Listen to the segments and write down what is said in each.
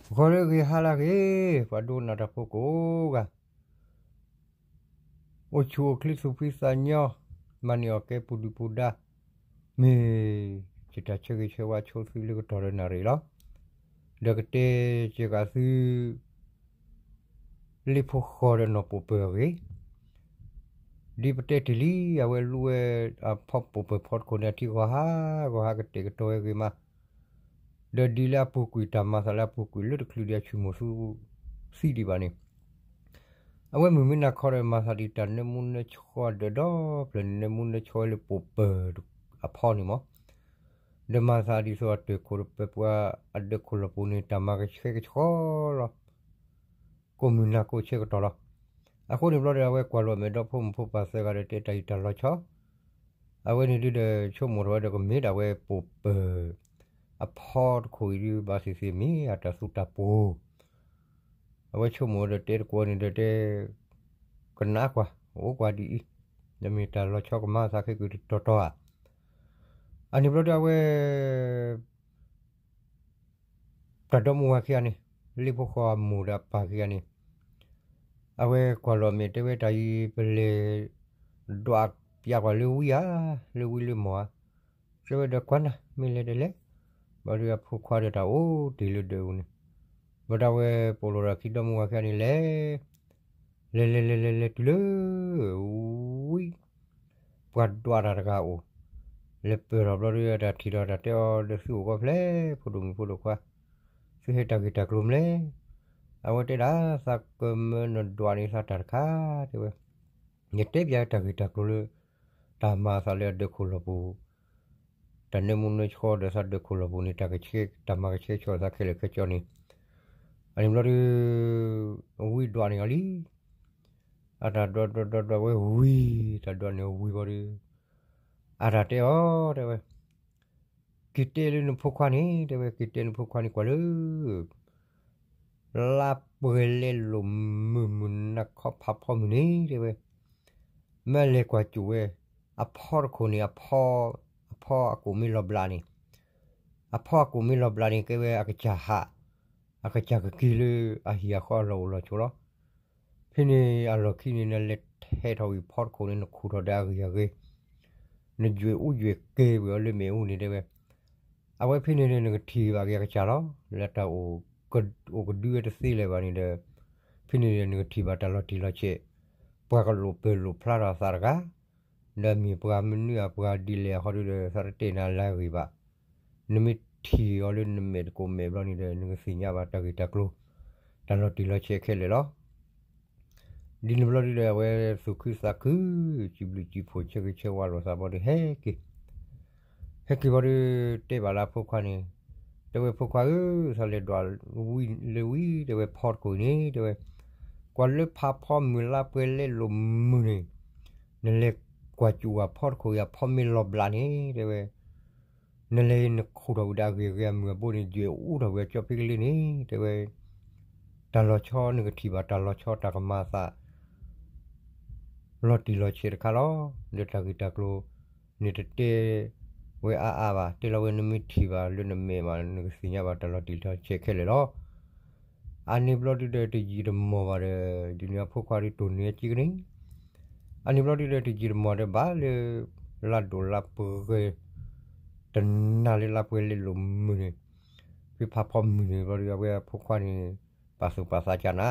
ဂီၤလၢအဂ့ၤ ဟါလၢအဂ့ၤ, ပှၤဒိကနၣ်တၢ်ဖိကိးဂၤ, အိၣ်ဆူၣ်အိၣ်ချ့သူၣ်ဖှံသးညီ, မၤန့ၢ်အီၣ်ကဲပူၤဒုၣ်ပူၤဒါ, မ့ၢ်ယတၢ်ဆၢဂ့ၤဆၢဝါဆိသုလၢကတီၢ်ဒီးနၣ်ရံၣ်လီၤ. ဒီးကတဲက့ၤဃာ်သု လ့ၣ်ဖိဃီၤဒီးနီၢ်ပိာ်ပၢၢ်အဂ့ၢ်, ဒ်ပတဲတ့ၢ်လံ အဝဲလူဝဲအဖီပိာ်ပၢၢ်ဖီတခိၣ်န့ၣ် အထံဂီၤဟါ, ဂီၤဟါကတဲာ်ကတီၤဝဲဂ့ၤမး, ဒီးဒ်လၢအပူၤကွံာ်တၢ်မၤသးလၢအပူၤကွံာ်လၢတချုးဒံးအဆူၣ်မိၢ်သူသံဒံးဘၣ်န့ၣ်, အဝဲမုၢ်မ့ၢ်နၤခီဒီး မၤသးဒ်တၢ်နၢမူနၢဆှီဒီးဒီဖျၢၣ်န့ၣ် နၢမူနၢဆှီဝဲလၢပိာ်ပၢၢ်အဖီန့ၣ်မး, ဒီးမၤသးဒ်သိးအတၢၢ်ခိၣ်ဒီးပၢၤပှၤအဒၢးခိၣ်လီၢ်ပူၤန့ၣ် တၢ်မၤကဆှဲကဆှီလီၤ. ကိးမုၢ်နၤကိးဆၢကတီၢ်လီၤ. အဃိန့ၣ်ဘျီဒီး အဝဲကွၢ်လီၤမဲာ်ဒီဖိမုၣ်ဖိပၢ်သၢဂၤဒီးတဲတၢ်အံၤတၢ်လီၤဆီ, အဝဲန့ၣ်ဒုဒီး ဆိကမိၣ်ထီၣ်ဝဲဒီးကမ့ၢ်ဒၣ်ဝဲပိာ်ပၢၢ်အဖီတခိၣ်အံၤဒု ဘၣ်သ့ၣ်သ့ၣ်မ့ၢ်အတၢ်သူတၢ်ပှိၤ, အဝဲဆိကမိၣ်ဒီးတဲတကိးန့ၣ်ဒီးတဲ ကနၣ်ကွၢ်, အိၣ်ကွၢ်ဒ်အံၤ, ဒီးမ့ၢ်တၢ်လီၤဆီကမၤသးခဲက့ၤတတီၤတီၤဧါ. အန့ၣ်ဘျီဒီးအဝဲ တၢ်ဒီမါဝၤခံဂၤန့ၣ်, လ့ၣ်ဖိဃီၤအမိၢ်ဒီးအပၢ်ခံဂၤန့ၣ်, အဝဲကွၢ်လီၤမဲာ်တဲဝဲတၢ်အံၤ ပလဲၤဒွးပျးကွၢ်လၢဝံဧါ, လၢဝံလၢမီၢ်ဧါ, တဲဝဲဒီးကွၢ်နၤ မ့ၢ်လဲၤတလဲၤ, ဘျီဒီးအဖိခွါဒီးတၢ်အိၣ်တ့ၢ်လၢဒၢးပူၤန့ၣ်, ဘျီဒီးအဝဲပိာ်လိာ်ဒီးခံဒီမါဝၤခံဂၤန့ၣ်လဲၤ လဲၤလဲၤလဲၤလဲၤလဲၤတုၤလၢ ဝံ ပှၤဒွးတၢ်တဂၤအိၣ်, လဲၤပၢၢ်ထီၣ်ဘျီဒီးတၢ်ထံၣ်ဒီးတၢ်တဲအီၤဒီးသုအိၣ်ကီဖျဲၣ် ဖိဒိၣ်မုၣ်ဖိဒိၣ်ခွါ, သုဟဲတၢ်ဂ့ၢ်တၢ်ကျိၤမနုၤလဲၣ်. အဝဲတဲဒၣ်သးကမၢနဒွးန့ၣ်သးတၢ်တခါ, တဲဝဲ, ယတဲပျးတၢ်ဂ့ၢ်တၢ်ကျိၤလၢ တၢ်မၤသးလၢအဒၢးခိၣ်လီၢ်ပူၤ တၢ်နၢမူနၢဆှီဒီးသးဒၢးခိၣ်လီၢ်ပူၤန့ၣ် တၢ်ကဆှဲ တၢ်မၤကဆှဲကဆှီသးခဲလၢာ်ခဲဆ့န့ၣ်, အန့ၣ်ဘျီဒီး ဝံဒွးန့ၢ်အီၤလံ. အတၢ်ဒွးဒွးဒွးဒွးဝဲဝံၤ, တၢ်ဒွးန့ၢ်အီၤဝံၤဘျီဒီး အတၢ်တဲအီၤ တဲဝဲ, က့ၤတဲလၢနဖိခွါန့ၣ် တဲဝဲ, က့ၤတဲနဖိခွါန့ၣ်ကွၢ်လၢ လါပှဲၤလဲလိာ်မုၢ်မုၢ်နၤခီဖးဖီမုၢ်န့ၣ် တဲဝဲ, မ့ၢ်လဲၤကွၢ်စိာ်ဝဲ အဖီတခိၣ်န့ၣ် အဖီအကိာ်မ့ၢ်လီၤဘျးန့ၣ်, အဖီအကိာ်မ့ၢ်လီၤဘျးန့ၣ် ကဲဝဲအကစၢ်ဟး, အကစၢ်ကက့ၤလၢအဟံၣ်အဃီအလီၢ်အိၣ်လီၢ်ဆိးလီၤ. ဖဲန့ၣ်အလီၢ်ခံန့ၣ် နလဲၤထဲးထီၣ်ဝံၤဖီတခိၣ်န့ၣ် နခူၣ်ထီၣ်ဒီးအဂ့ၢ်အဂ့ၢ်, နယွဲၢ်အူယွဲၢ်ကဲဝံၤအီၤလၢမ့ၣ်အူန့ၣ် တဲဝဲ, အဝဲဖဲန့ၣ်န့ၣ် နကထံၣ်ဘၣ်က့ၤအကစၢ်လီၤ. လၢတၢ်အိၣ်ကဒုဝဲတသ့လၢၤဘၣ်န့ၣ်ဒီး ဖဲန့ၣ်န့ၣ် နကထံၣ်ဘၣ်တၢ်လီၤတံၢ်လီၤဆဲး, ပှၤကလိာ်ပၢၢ်လိာ်ဖျါထီၣ်အသးတဂၤ, ဒီးမ့ၢ်ပှၤမနုၤအပှၤဒ်လဲၣ်အဃိဒီး သးတတဲနၤလၢအဂ့ၢ်ဘၣ်. နမ့ၢ်ထံၣ်အီၤလၢနမဲာ်တကိးမဲာ်ဘျီန့ၣ်ဒီး နကသ့ၣ်ညါဘၣ်တၢ်ဂ့ၢ်တၢ်ကျိၤ, တၢ်လီၤတံၢ်လီၤဆဲးခဲလၢာ်လီၤ. ဒ်န့ၣ်ဘျီဒုဒီး အဝဲသူၣ်ခုသးခု, စံးဘျုးစံးဖှိၣ်ဆၢဂ့ၤဆၢဝါလိာ်သးဘျီဒီး ဟဲက့ၤ, ဟဲက့ၤဘျီဒီး တဲဘၣ်လၢအဖိခွါန့ၣ်, တဲဝဲဖိခွါဧၢ, သးလဲၤဒွးဝံလၢဝံ တဲဝဲဖီတခိၣ်န့ၣ် တဲဝဲ, ကွၢ်လၢဖးဖီမုၢ်လါပှဲၤလဲလိာ်မုၢ်န့ၣ်, နလဲၤကွၢ်စိာ်ဝဲဖီတခိၣ်အံၤ အဖီမ့ၢ်လီၤဘျးန့ၣ် တဲဝဲ နလဲၤနခူၣ်ထီၣ်ဝံၤဒီးအဂ့ၢ်အဂ့ၢ်အမုၢ်အဘိန့ၣ် ယွဲၢ်အူထီၣ်ဝံၤအကၠီဖံကလ့န့ၣ် တဲဝဲ, တၢ်လီၤဆီနကထံၣ်ဘၣ်တၢ်လီၤဆီတၢ်ကမၤအသး လီၤတံၢ်လီၤဆဲးတခါလီၤ. ဒီးတၢ်ဂ့ၢ်တၢ်ကျိၤ န့ၣ်တတဲဝဲအါအါဘၣ်, တဲလီၤဝဲနမ့ၢ်ထံၣ်ဘၣ်လၢနမဲာ်ဘၣ် နကသ့ၣ်ညါဘၣ်တၢ်လီၤတံၢ်လီၤဆဲးခဲလၢာ်လီၤ. အန့ၣ်ဘျီဒုဒီးတယံာ်တမီၢ်ဘၣ်ဒီး ဒ်န့ၣ်အဖိခွါဒုးတိၢ်န့ၢ်အစ့ကန့ၣ်, အန့ၣ်ဘျီဒုဒီးတယံာ်တမီၢ်ဒီးဘၣ်လၢ လါဒိၣ်လါပှဲၤ တနၤလၢလါပှဲၤလဲလိာ်မုၢ်န့ၣ်, ဖဲဖးဖီမုၢ်န့ၣ်ဘျီဒု အဝဲအဖိခွါန့ၣ် ပာ်သူၣ်ပာ်သးကနၤ,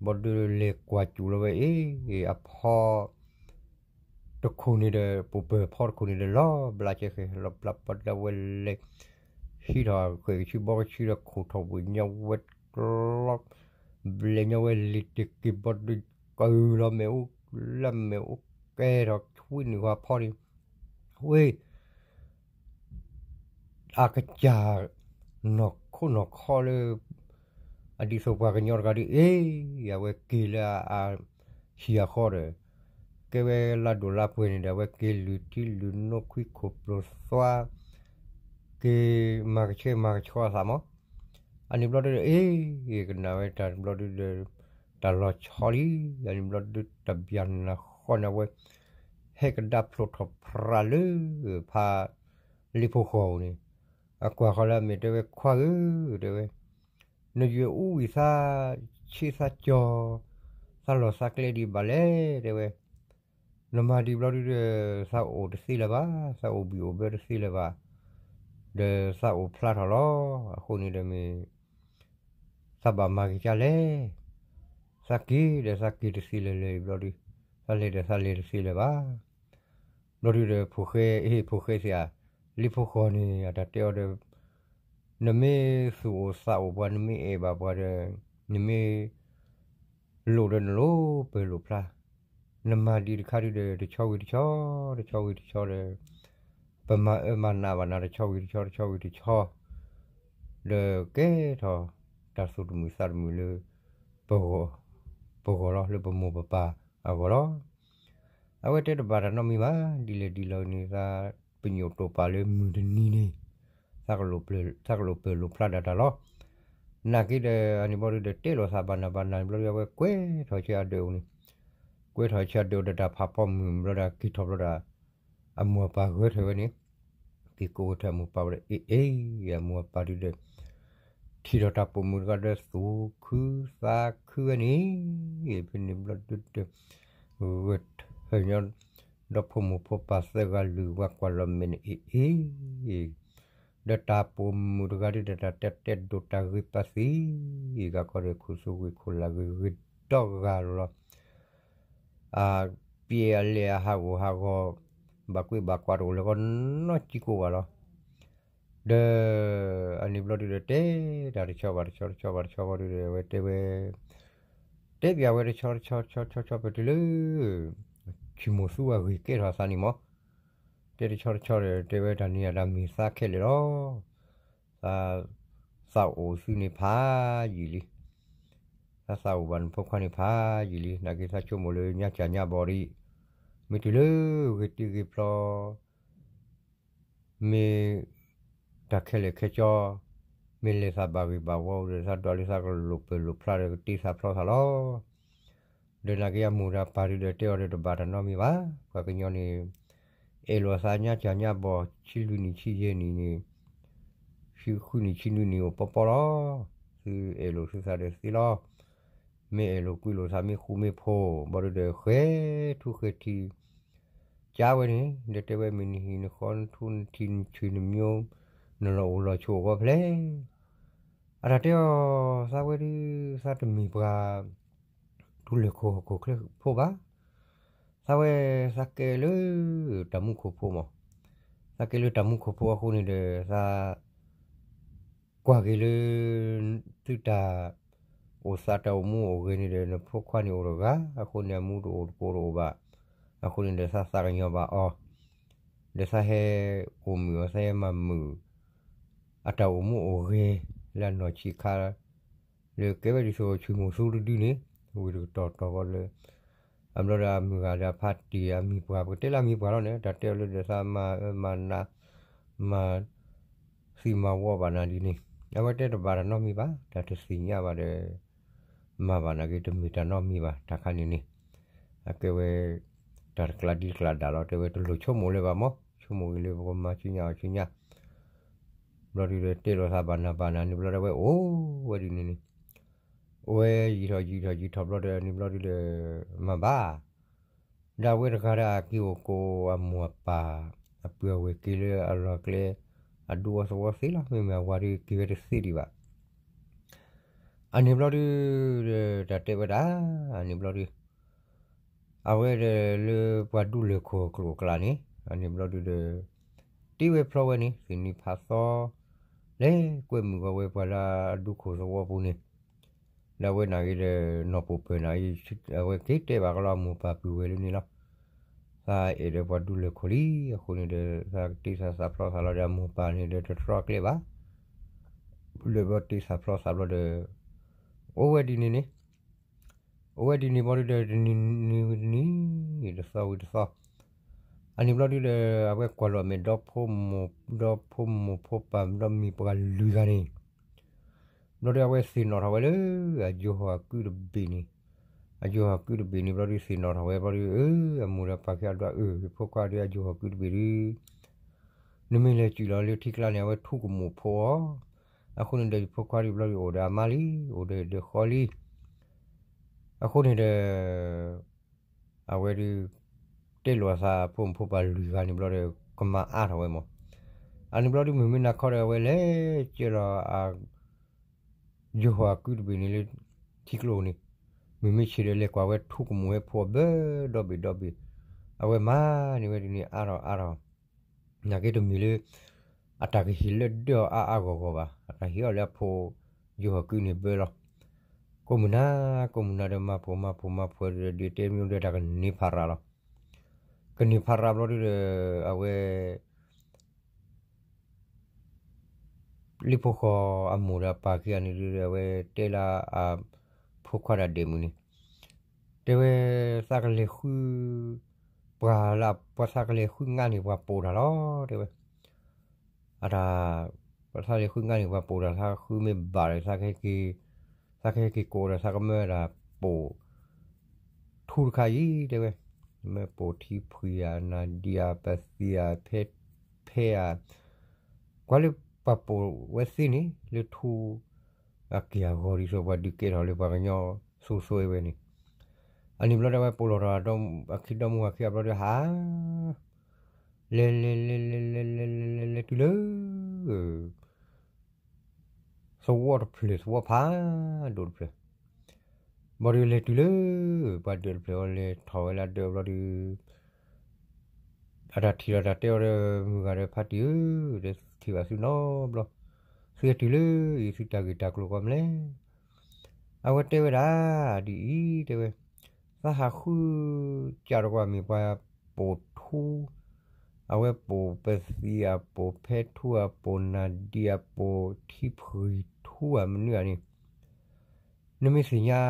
ဘျီဒုလဲၤကွၢ်စိာ်လီၤဝဲအ့ၣ် အဖီ တခိၣ်န့ၣ်ဒီး ပိာ်ပၢၢ်ဖီတခိၣ်န့ၣ်ဒီး လီၤဘျးကဲဃဲ လီၤဘျးပှၤဒီးဝဲလဲၤ ဟံးထီၣ်ဃဲၣ်ကဆူဘီကဆူဒီး ခူၣ်ထီၣ်ဝံၤညီဝဲကျီ ဘျဲၣ်ညီဝဲလံၤတက့ၤဘီဒု ကလီၤမ့ၣ်အူ လၢမ့ၣ်အူကဲထီၣ်ဆွံနုာ်ဃီဖီန့ၣ် ဝဲ အကစၢ် နီၢ်ခိနီၢ်ခီလၢ အဒ်သိးပှၤကညီတဂၤဒ်အံၤ အဝဲက့ၤလၢအဟံၣ်အဃီဒီး ကဲဝဲလါဒိၣ်လါပှဲၤန့ၣ်ဒီး အဝဲက့ၤလုၢ်ထံလုၢ်နိခွံခိၣ်ပျိၤသွါ က့ၤမၤကဆှဲမၤကဆှီအသးမး, အန့ၣ်ဘျီဒုဒီး အ့ၣ် ကနၣ်ဝဲတၢ်ဘျီဒုဒီး တၢ်လီၤဆီလံ, အန့ၣ်ဘျီဒုတဘၣ်နၢ်ဃီန့ၣ်ဝဲ ဟဲကဒါဖျိထီၣ်ဖြးလၢ ဖးလ့ဖိဃီၤပူၤန့ၣ်, အကွၢ်ဃီၤလၢအမဲာ်တဲဝဲခွါဧၢ, တဲဝဲ, နယွဲၢ်အူဝံၤသးဆ့သးကၠီၤ သးလီၢ်သးကျဲဒံးဘၣ်လဲၣ် တဲဝဲ. နမၤဒံးဘျီဒုဒီး သးအိၣ်တသ့လၢၤဘၣ်, သးအိၣ်ဘံၣ်အိၣ်ဘၢတသ့လၢၤဘၣ်, ဒီးသးအိၣ်ဖျါထီၣ်လီၤ. အဃိန့ၣ်ဒီးမ့ၢ် သးဘၣ်မၤဂ့ၤကၢ်လဲၣ်. သးက့ၤဒီးသးက့ၤတသ့လၢၤလၢၤဘျီဒု, သးလဲၤဒီးသးလဲၤတသ့လၢၤဘၣ်. ဘျီဒုဒီးဖိၣ်ဃဲ, အ့ ဖိၣ်ဃဲသ့ၣ်ဧါ, လံဖိဃီန့ၣ် အတၢ်တဲအီၤဒီး နမ့ၢ်သူၣ်အိၣ်သးအိၣ်ပှၤ, နမ့ၢ်အဲၣ်ဘၣ်ပှၤဒီး နမ့ၢ်လိၣ်ဒီးနလိၣ်ပၢၢ်လိၣ်ဖျါ, နမၤဒံးတခါဒုဒီး တဆီဝံၤတဆီ, တဆီဝံၤတဆီဒီး ပမၤအၢမၤနးဘၣ်နၤ တဆီဝံၤတဆီ တဆီဝံၤတဆီ ဒီးကဲထီၣ်တၢ်သူၣ်တမုာ်သးတမုာ်လၢ ပဂီၢ်, ပဂီၢ်လီၤ လၢပမိၢ်ပပၢ်အဂီၢ်လီၤ. အဝဲတဲတဘၣ်တၢ်နီတမံၤဘၣ်, ဒ်လဲၣ်ဒ်လဲၣ်န့ၣ် သးပညိၣ်တိာ်ပာ်လၢမုၢ်တနံၤန့ၣ် သးကလိၣ်ပၢၢ်လိၣ်ဖျါဒၣ်တၢ်လီၤ. နာ်က့ဒီး အန့ၣ်ဘျီဒုဒီး တဲလိာ်သးဘၣ်နၤဘၣ်နၤန့ၣ်ဘျီဒု အဝဲကွဲထီၣ်ဆၢအဒၢးအိၣ်န့ၣ်, ကွဲထီၣ်ဆၢအဒၢးအိၣ်ဒီးတၢ်ဖးဖီမုၢ်ဘျီဒီး က့ၤထီၣ်ဘျီဒီး အမိၢ်အပၢ်ဂဲၤထၢၣ်ဝဲန့ၣ်, က့ၤကိးဝဲထၢၣ်အမိၢ်ပၢ်ဝဲဒီး အ့ၣ်အ့ၣ် အမိၢ်အပၢ်ဒုဒီး ထံၣ်ထီၣ်တၢ်ပိာ်မုၣ်တဂၤဒီးသူၣ်ခုသးခုဝဲန့ၣ်, ဖဲန့ၣ်ဘျီဒုဒီး ဂဲၤထၢၣ်ညီ ဒီဖိမိၢ်ဖိပၢ်သၢဂၤလွံၢ်ဂၤကွၢ်လီၤမဲာ်န့ၣ် အ့ၣ်အ့ၣ် ဒီးတၢ်ပိာ်မုၣ်တဂၤဒုဒီးတၢ်တဲတဲဒိၣ်တၢ်ဂ့ၢ်ပာ်သံ, ဂၤကီဒီးခိၣ်သူဂ့ၤခိၣ်လၢဂ့ၤဂ့ၤဒီဂၤလီၤ. အပျဲၢ်အလဲၢ်အဟးဂီၤဟးဂီၤ, ဘၣ်ကွ့ၢ်ဘၣ်ကွၢ်တအိၣ်လၢၤကီနီၢ်ကံကိးဘၣ်လီၤ. ဒီးအန့ၣ်ဘျီဒုဒီး တဲတၢ်တဆီဘၣ်တဆီ တဆီဘၣ်တဆီဘျီဒုဒီး အဝဲတဲဝဲ, တဲပျးဝဲတဆီတဆီဆီဆီဆီပတုၤလၢ ဆံမိၢ်သူအဂ့ၢ်ကဲထီၣ်သးန့ၣ်မး, တဲတဆီတဆီဒီး တဲဝဲတၢ်န့ၣ်အတၢ်မ့ၢ်သးခဲလၢာ်လီၤ. သး, သးအိၣ်သုန့ၣ်ဖးယံာ်လံ, သးသးအိၣ်ဘၣ်နဖိခွါန့ၣ်ဖးယံာ်လံ, နာ်က့သးဆိကမိၣ်လၢညါကၢ်ညါဘီဒ်အံၤ, မ့ၢ်တုၤလၢဂ့ၤတံၢ်ဂ့ၤဖျီ မ့ၢ်တၢ်ခဲလၢာ်ခဲဆ့, မ့ၢ်လဲၤသးဘၣ်ဂ့ၤဘၣ်ဝီဒီး သးဒွးလၢသးကလိၣ်ပၢၢ်လိၣ်ဖျါဒီးကတ့သးဖျီသးလီၤ. ဒီးနာ်က့အမိၢ်ဒီးအပၢ်ဒုဒီးတဲအီၤဒီးတဘၣ်တၢ်နီတမံၤဘၣ်, ပှၤကညီန့ၣ် အဲၣ်လိာ်သးညါကၢ်ညါဘီ ဆံလွံၢ်နံၣ်ဆံယဲၢ်နံၣ်န့ၣ်, ဆံဃုနံၣ်ဆံနွံနံၣ်အိၣ်ပီပီလီၤ. သုအဲၣ်လိာ်သုသးဒီးသ့လီၤ. မ့ၢ်အဲၣ်လိာ်ကွံလိာ်သးမ့ၢ်ဃူမ့ၢ်ဖိး ဘျီဒုဒီး ဃဲၤထူဃဲၤထံး ကၢဝဲန့ၣ် ဒီးတဲဝဲ မ့ၢ်နဟံၣ်နဃီနထူနထံးနဆွေနမျိုး နလီၢ်အိၣ်လီၢ်ဆိးအိၣ်ဂီၢ်ဖဲလဲၣ်. အတၢ်တဲအီၤ သးဝဲဒု သးတမ့ၢ်ပှၤ ဒူလၢၢ်ခိၣ်ဟီၣ်ခိၣ်ချၢဖိဘၣ်. သးဝဲ သးကဲလၢတၢ်မူခိၣ်ဖိမး, သးကဲလၢတၢ်မူခိၣ်ဖိအဃိန့ၣ်ဒီး သး ကွၢ်က့ၤလၢ သုတၢ်အိၣ်သးတၢ်အိၣ်မူအိၣ်ဂဲၤန့ၣ်ဒီး နဖိခွါန့ၣ်အိၣ်တဂၤ အဃိန့ၣ် အမူတအိၣ်တကိးတအိၣ်ဘၣ်. အဃိန့ၣ်ဒီး သးသးကညီၤဘၣ်အီၤ, ဒီးသးဟဲအိၣ်မုာ်အီၤ သးဟဲမၤမုာ် အတၢ်အိၣ်မူအိၣ်ဂဲၤ လၢအနီၢ်ဆံးခါ လၢကဲဝဲဒ်သိးဆံမိၢ်သူတဒုန့ၣ် ဝံၤတကတီၢ်တီၢ်ဘီလၢ အဘျီဒီးအမုၢ်ဂၤဒီးအဖါတံၢ်အမံၤပှၢ် ပကတဲလၢအမံၤပှၢ်လီၤန့ၣ် တၢ်တဲအီၤလၢဒီးသးမၤအၢမၤနး မၤသံမၤဝီဘၣ်နၤဒ်န့ၣ် အဝဲတဲတဘၣ်တၢ်နီတမံၤဘၣ် တၢ်တသ့ၣ်ညါဘၣ်ဒီး မၤဘၣ်နာ်က့ တမ့ၢ်တၢ်နီတမံၤဘၣ် တၢ်ခါန့ၣ်န့ၣ် အကဲဝဲ တၢ်တကျးဒ်တကျးဒၣ်လီၤ တဲဝဲတလိၣ်ဆိကမိၣ်လၢၤဘၣ်မး ဆိကမိၣ်ဂ့ၤလၢပကမၤဆူညါအီၤဆူညါ ဘျီဒုဒီးတဲလိာ်သးဘၣ်နၤဘၣ်နၤန့ၣ်ဘျီဒီးဝဲအိၣ်ဝဲဒ်န့ၣ်န့ၣ် အိၣ်ဝဲယံာ်ထီၣ်ယံာ်ထီၣ်ယံာ်ထီၣ်ဘျီဒီးန့ၣ်ဘျီဒုဒီး မၤဘၣ် ဒီးအဝဲတဂၤဒီးအက့ၤအိၣ်ကိးအမိၢ်အပၢ် အပုၢ်အဝဲၢ်က့ၤလၢအလီၢ်ကျဲ အဒူအီၣ်သဝီသ့လီၤ မ့မ့ၢ်အဝၤဒုးက့ၤဝဲတသ့ဒံးဘၣ် အန့ၣ်ဘျီဒုဒီး တၢ်တဲဝဲဒၣ် အန့ၣ်ဘျီဒု အဝဲဒီးလၢပှၤဒူလၢၢ်ခိၣ်အကျိၤအကျဲန့ၣ် အန့ၣ်ဘျီဒုဒီး တ့ဝဲဖျီဝဲန့ၣ် သ့ၣ်နံၤဖးသီ လဲၤကွဲမုာ်ဂီၤဝဲပှၤလၢအဒူခိၣ်သဝီပူၤန့ၣ် ဒီးအဝဲနာ်က့ဒီး နီၢ်ပိာ်ပၢၢ်နာ်က့ အဝဲက့ၤတဲဘၣ်ကလီအမိၢ်ပၢ်ပုၢ်ဝဲၢ်လၢန့ၣ်လီၤ သးအဲၣ်ဒီးပှၤဒူလၢၢ်ခိၣ်လံ အဃိန့ၣ်ဒီး သးကတ့သးသးဖျီသးလီၤဒီးအမိၢ်ပၢ်န့ၣ်ဒီးတတြီကျဲဘၣ် လၢဘျီတ့သးဖျီသးဘျီဒီး အိၣ်ဝဲဒ်န့ၣ်န့ၣ် အိၣ်ဝဲဒ်န့ၣ်ဘျီဒုဒီး တနံၤဝံၤတနံၤ တသီဝံၤတသီ အန့ၣ်ဘျီဒုဒီး အဝဲကွၢ်လီၤမဲာ်ဒီ ဒီဖိမိၢ်ဖိပၢ်ဒီမံၤပှၢ်လွံၢ်ဂၤန့ၣ် ဘျီဒုအဝဲသ့ၣ်နီၣ်ထီၣ်ဝဲလၢ အယိၤဟီၣ်အကုတဘ့ၣ်န့ၣ် အယိၤဟီၣ်အကုတဘ့ၣ်န့ၣ် ဘျီဒုသ့ၣ်နီၣ်ထီၣ်ဝဲဘျီဒု အမိၢ်ဒီးပၢ်ခံဂၤဒွးအၢ ယဖိခွါဒီးအယိၤဟီၣ်အကုတဘ့ၣ်ဒု နမ့ၢ်လဲၤစံၣ်လီၤလၢထံကျါန့ၣ် အဝဲထူကမိၣ်ဖိအီၤ အဃိန့ၣ်ဒီးယဖိခွါဒုးဘျီဒုးအိၣ်ဒီးအမါလံ, အိၣ်ဒီးယဒီဃီလံ. အဃိန့ၣ်ဒီး အဝဲဒုး တဲလိာ်အသးဖိမုၣ်ဖိပၢ်လွံၢ်ဂၤန့ၣ်ဘျီဒီး ကမၤအါထီၣ်ဝဲမး. အန့ၣ်ဘျီဒုး မုၢ်မ့ၢ်နၤခီဒီး အဝဲလဲၤကၢလီၤ ယိၤဟၣ်ကုတဘ့ၣ်န့ၣ်လၢ ထံကျိန့ၣ်, မုၢ်မ့ၢ်ဆ့ၣ်ဒီး လဲၤကွၢ်ဝဲထူကမူၣ်ဟဲဖိအဘၢဒီဘ့ၣ်ဒီဘ့ၣ်, အဝဲမၤန့ၢ်ဝဲဒ်န့ၣ်အါထီၣ်အါထီၣ်, နာ်က့တမ့ၢ်လၢ အတၢ်ကဟ့ၣ်လၢဒၢအီၤအါအါဂီၢ်ဂီၢ်ဘၣ်, အတၢ်ဟ့ၣ်အီၤလၢအဖိ ယိၤဟၣ်ကုန့ၣ်ဘၢလီၤ. ကိးမုၢ်နၤ ကိးမုၢ်နၤဒီး မၤဖိမၤဖိမၤဖိဒီး ဒ်တဲမ့ၢ်ဒီး တၢ်ကန့ၢ်ဖးရၤလီၤ. ကန့ၢ်ဖးရၤဘျီဒုဒီး အဝဲ လံာ်ဖိဃီအမိၢ်ဒီးအပၢ်ခံဂၤန့ၣ်ဒုဒီး အဝဲတဲလၢအဖိခွါဒီးဒဲးမုၣ်န့ၣ်, တဲဝဲ သးကလဲၤဃု ပှၤလၢ ပှၤသးကလဲၤဃုငါန့ၢ်ပှၤပိာ်တၢ်လီၤ တဲဝဲ. အတၢ် ပှၤသးလဲၤဃုငါန့ၢ်ပှၤပိာ်တၢ် သးဃုမ့ၢ်ဘၣ်ဒီး သးကဟဲက့ၤ သးကဟဲက့ၤကိးဒီး သးကမၢဒၣ်ပိာ် ထူတခါအံၤ တဲဝဲ, မၢပိာ်ထံဖှံဧါ နၢ်ဒံဧါ ပသံဧါ ဖဲ ဖဲဧါ, ကွၢ်လၢပှၤပိာ်ဝဲသ့န့ၣ် လၢထူ အက့ၢ်အဂီၤဒ်သိး ပှၤဒုးကဲထီၣ်လၢပှၤကညီစိၤစိၤဝဲန့ၣ်, အန့ၣ်ဘျီဒီး အဝဲပိာ်လီၤဒီး အခံဒီမါဝၤခံဂၤဘျီဒီး ဟး လဲၤလဲၤလဲၤလဲၤလဲၤလဲၤလဲၤလဲၤလဲၤတုၤလၢ သဝီတဖျၢၣ် သဝီဖးဒိၣ်တဖျၢၣ်, ဘျီဒုးလဲၤတုၤလၢ ပှၤဒၢးတဖျၢၣ်အီၤ လဲၤထီၣ်ဝဲလၢအဒၢးဘျီဒုး အတၢ်ထံၣ်ဒီးတၢ်တဲအီၤဒီး မုၢ်ဂၤဒီး ဖါတံၢ်ဧၢ, ဒီးထံၣ်ဘၣ်သုနီတဘျီ, သုဟဲတုၤလၢအံၤ သုတၢ်ဂ့ၢ်တၢ်ကျိၤကီမလဲၣ်. အဝဲတဲဝဲဒၣ်ဒ်အံၤ တဲဝဲ, သးဟးဃု ကးတကွၢ်မ့ၢ်ပှၤပိာ်ထူ, အဝဲပိာ်ပသံအပိာ်ဖဲထူအပိာ်နၢ်ဒံအပိာ် ထံဖှံထူအမနုၤဧါန့ၣ်, နမ့ၢ်သ့ၣ်ညါ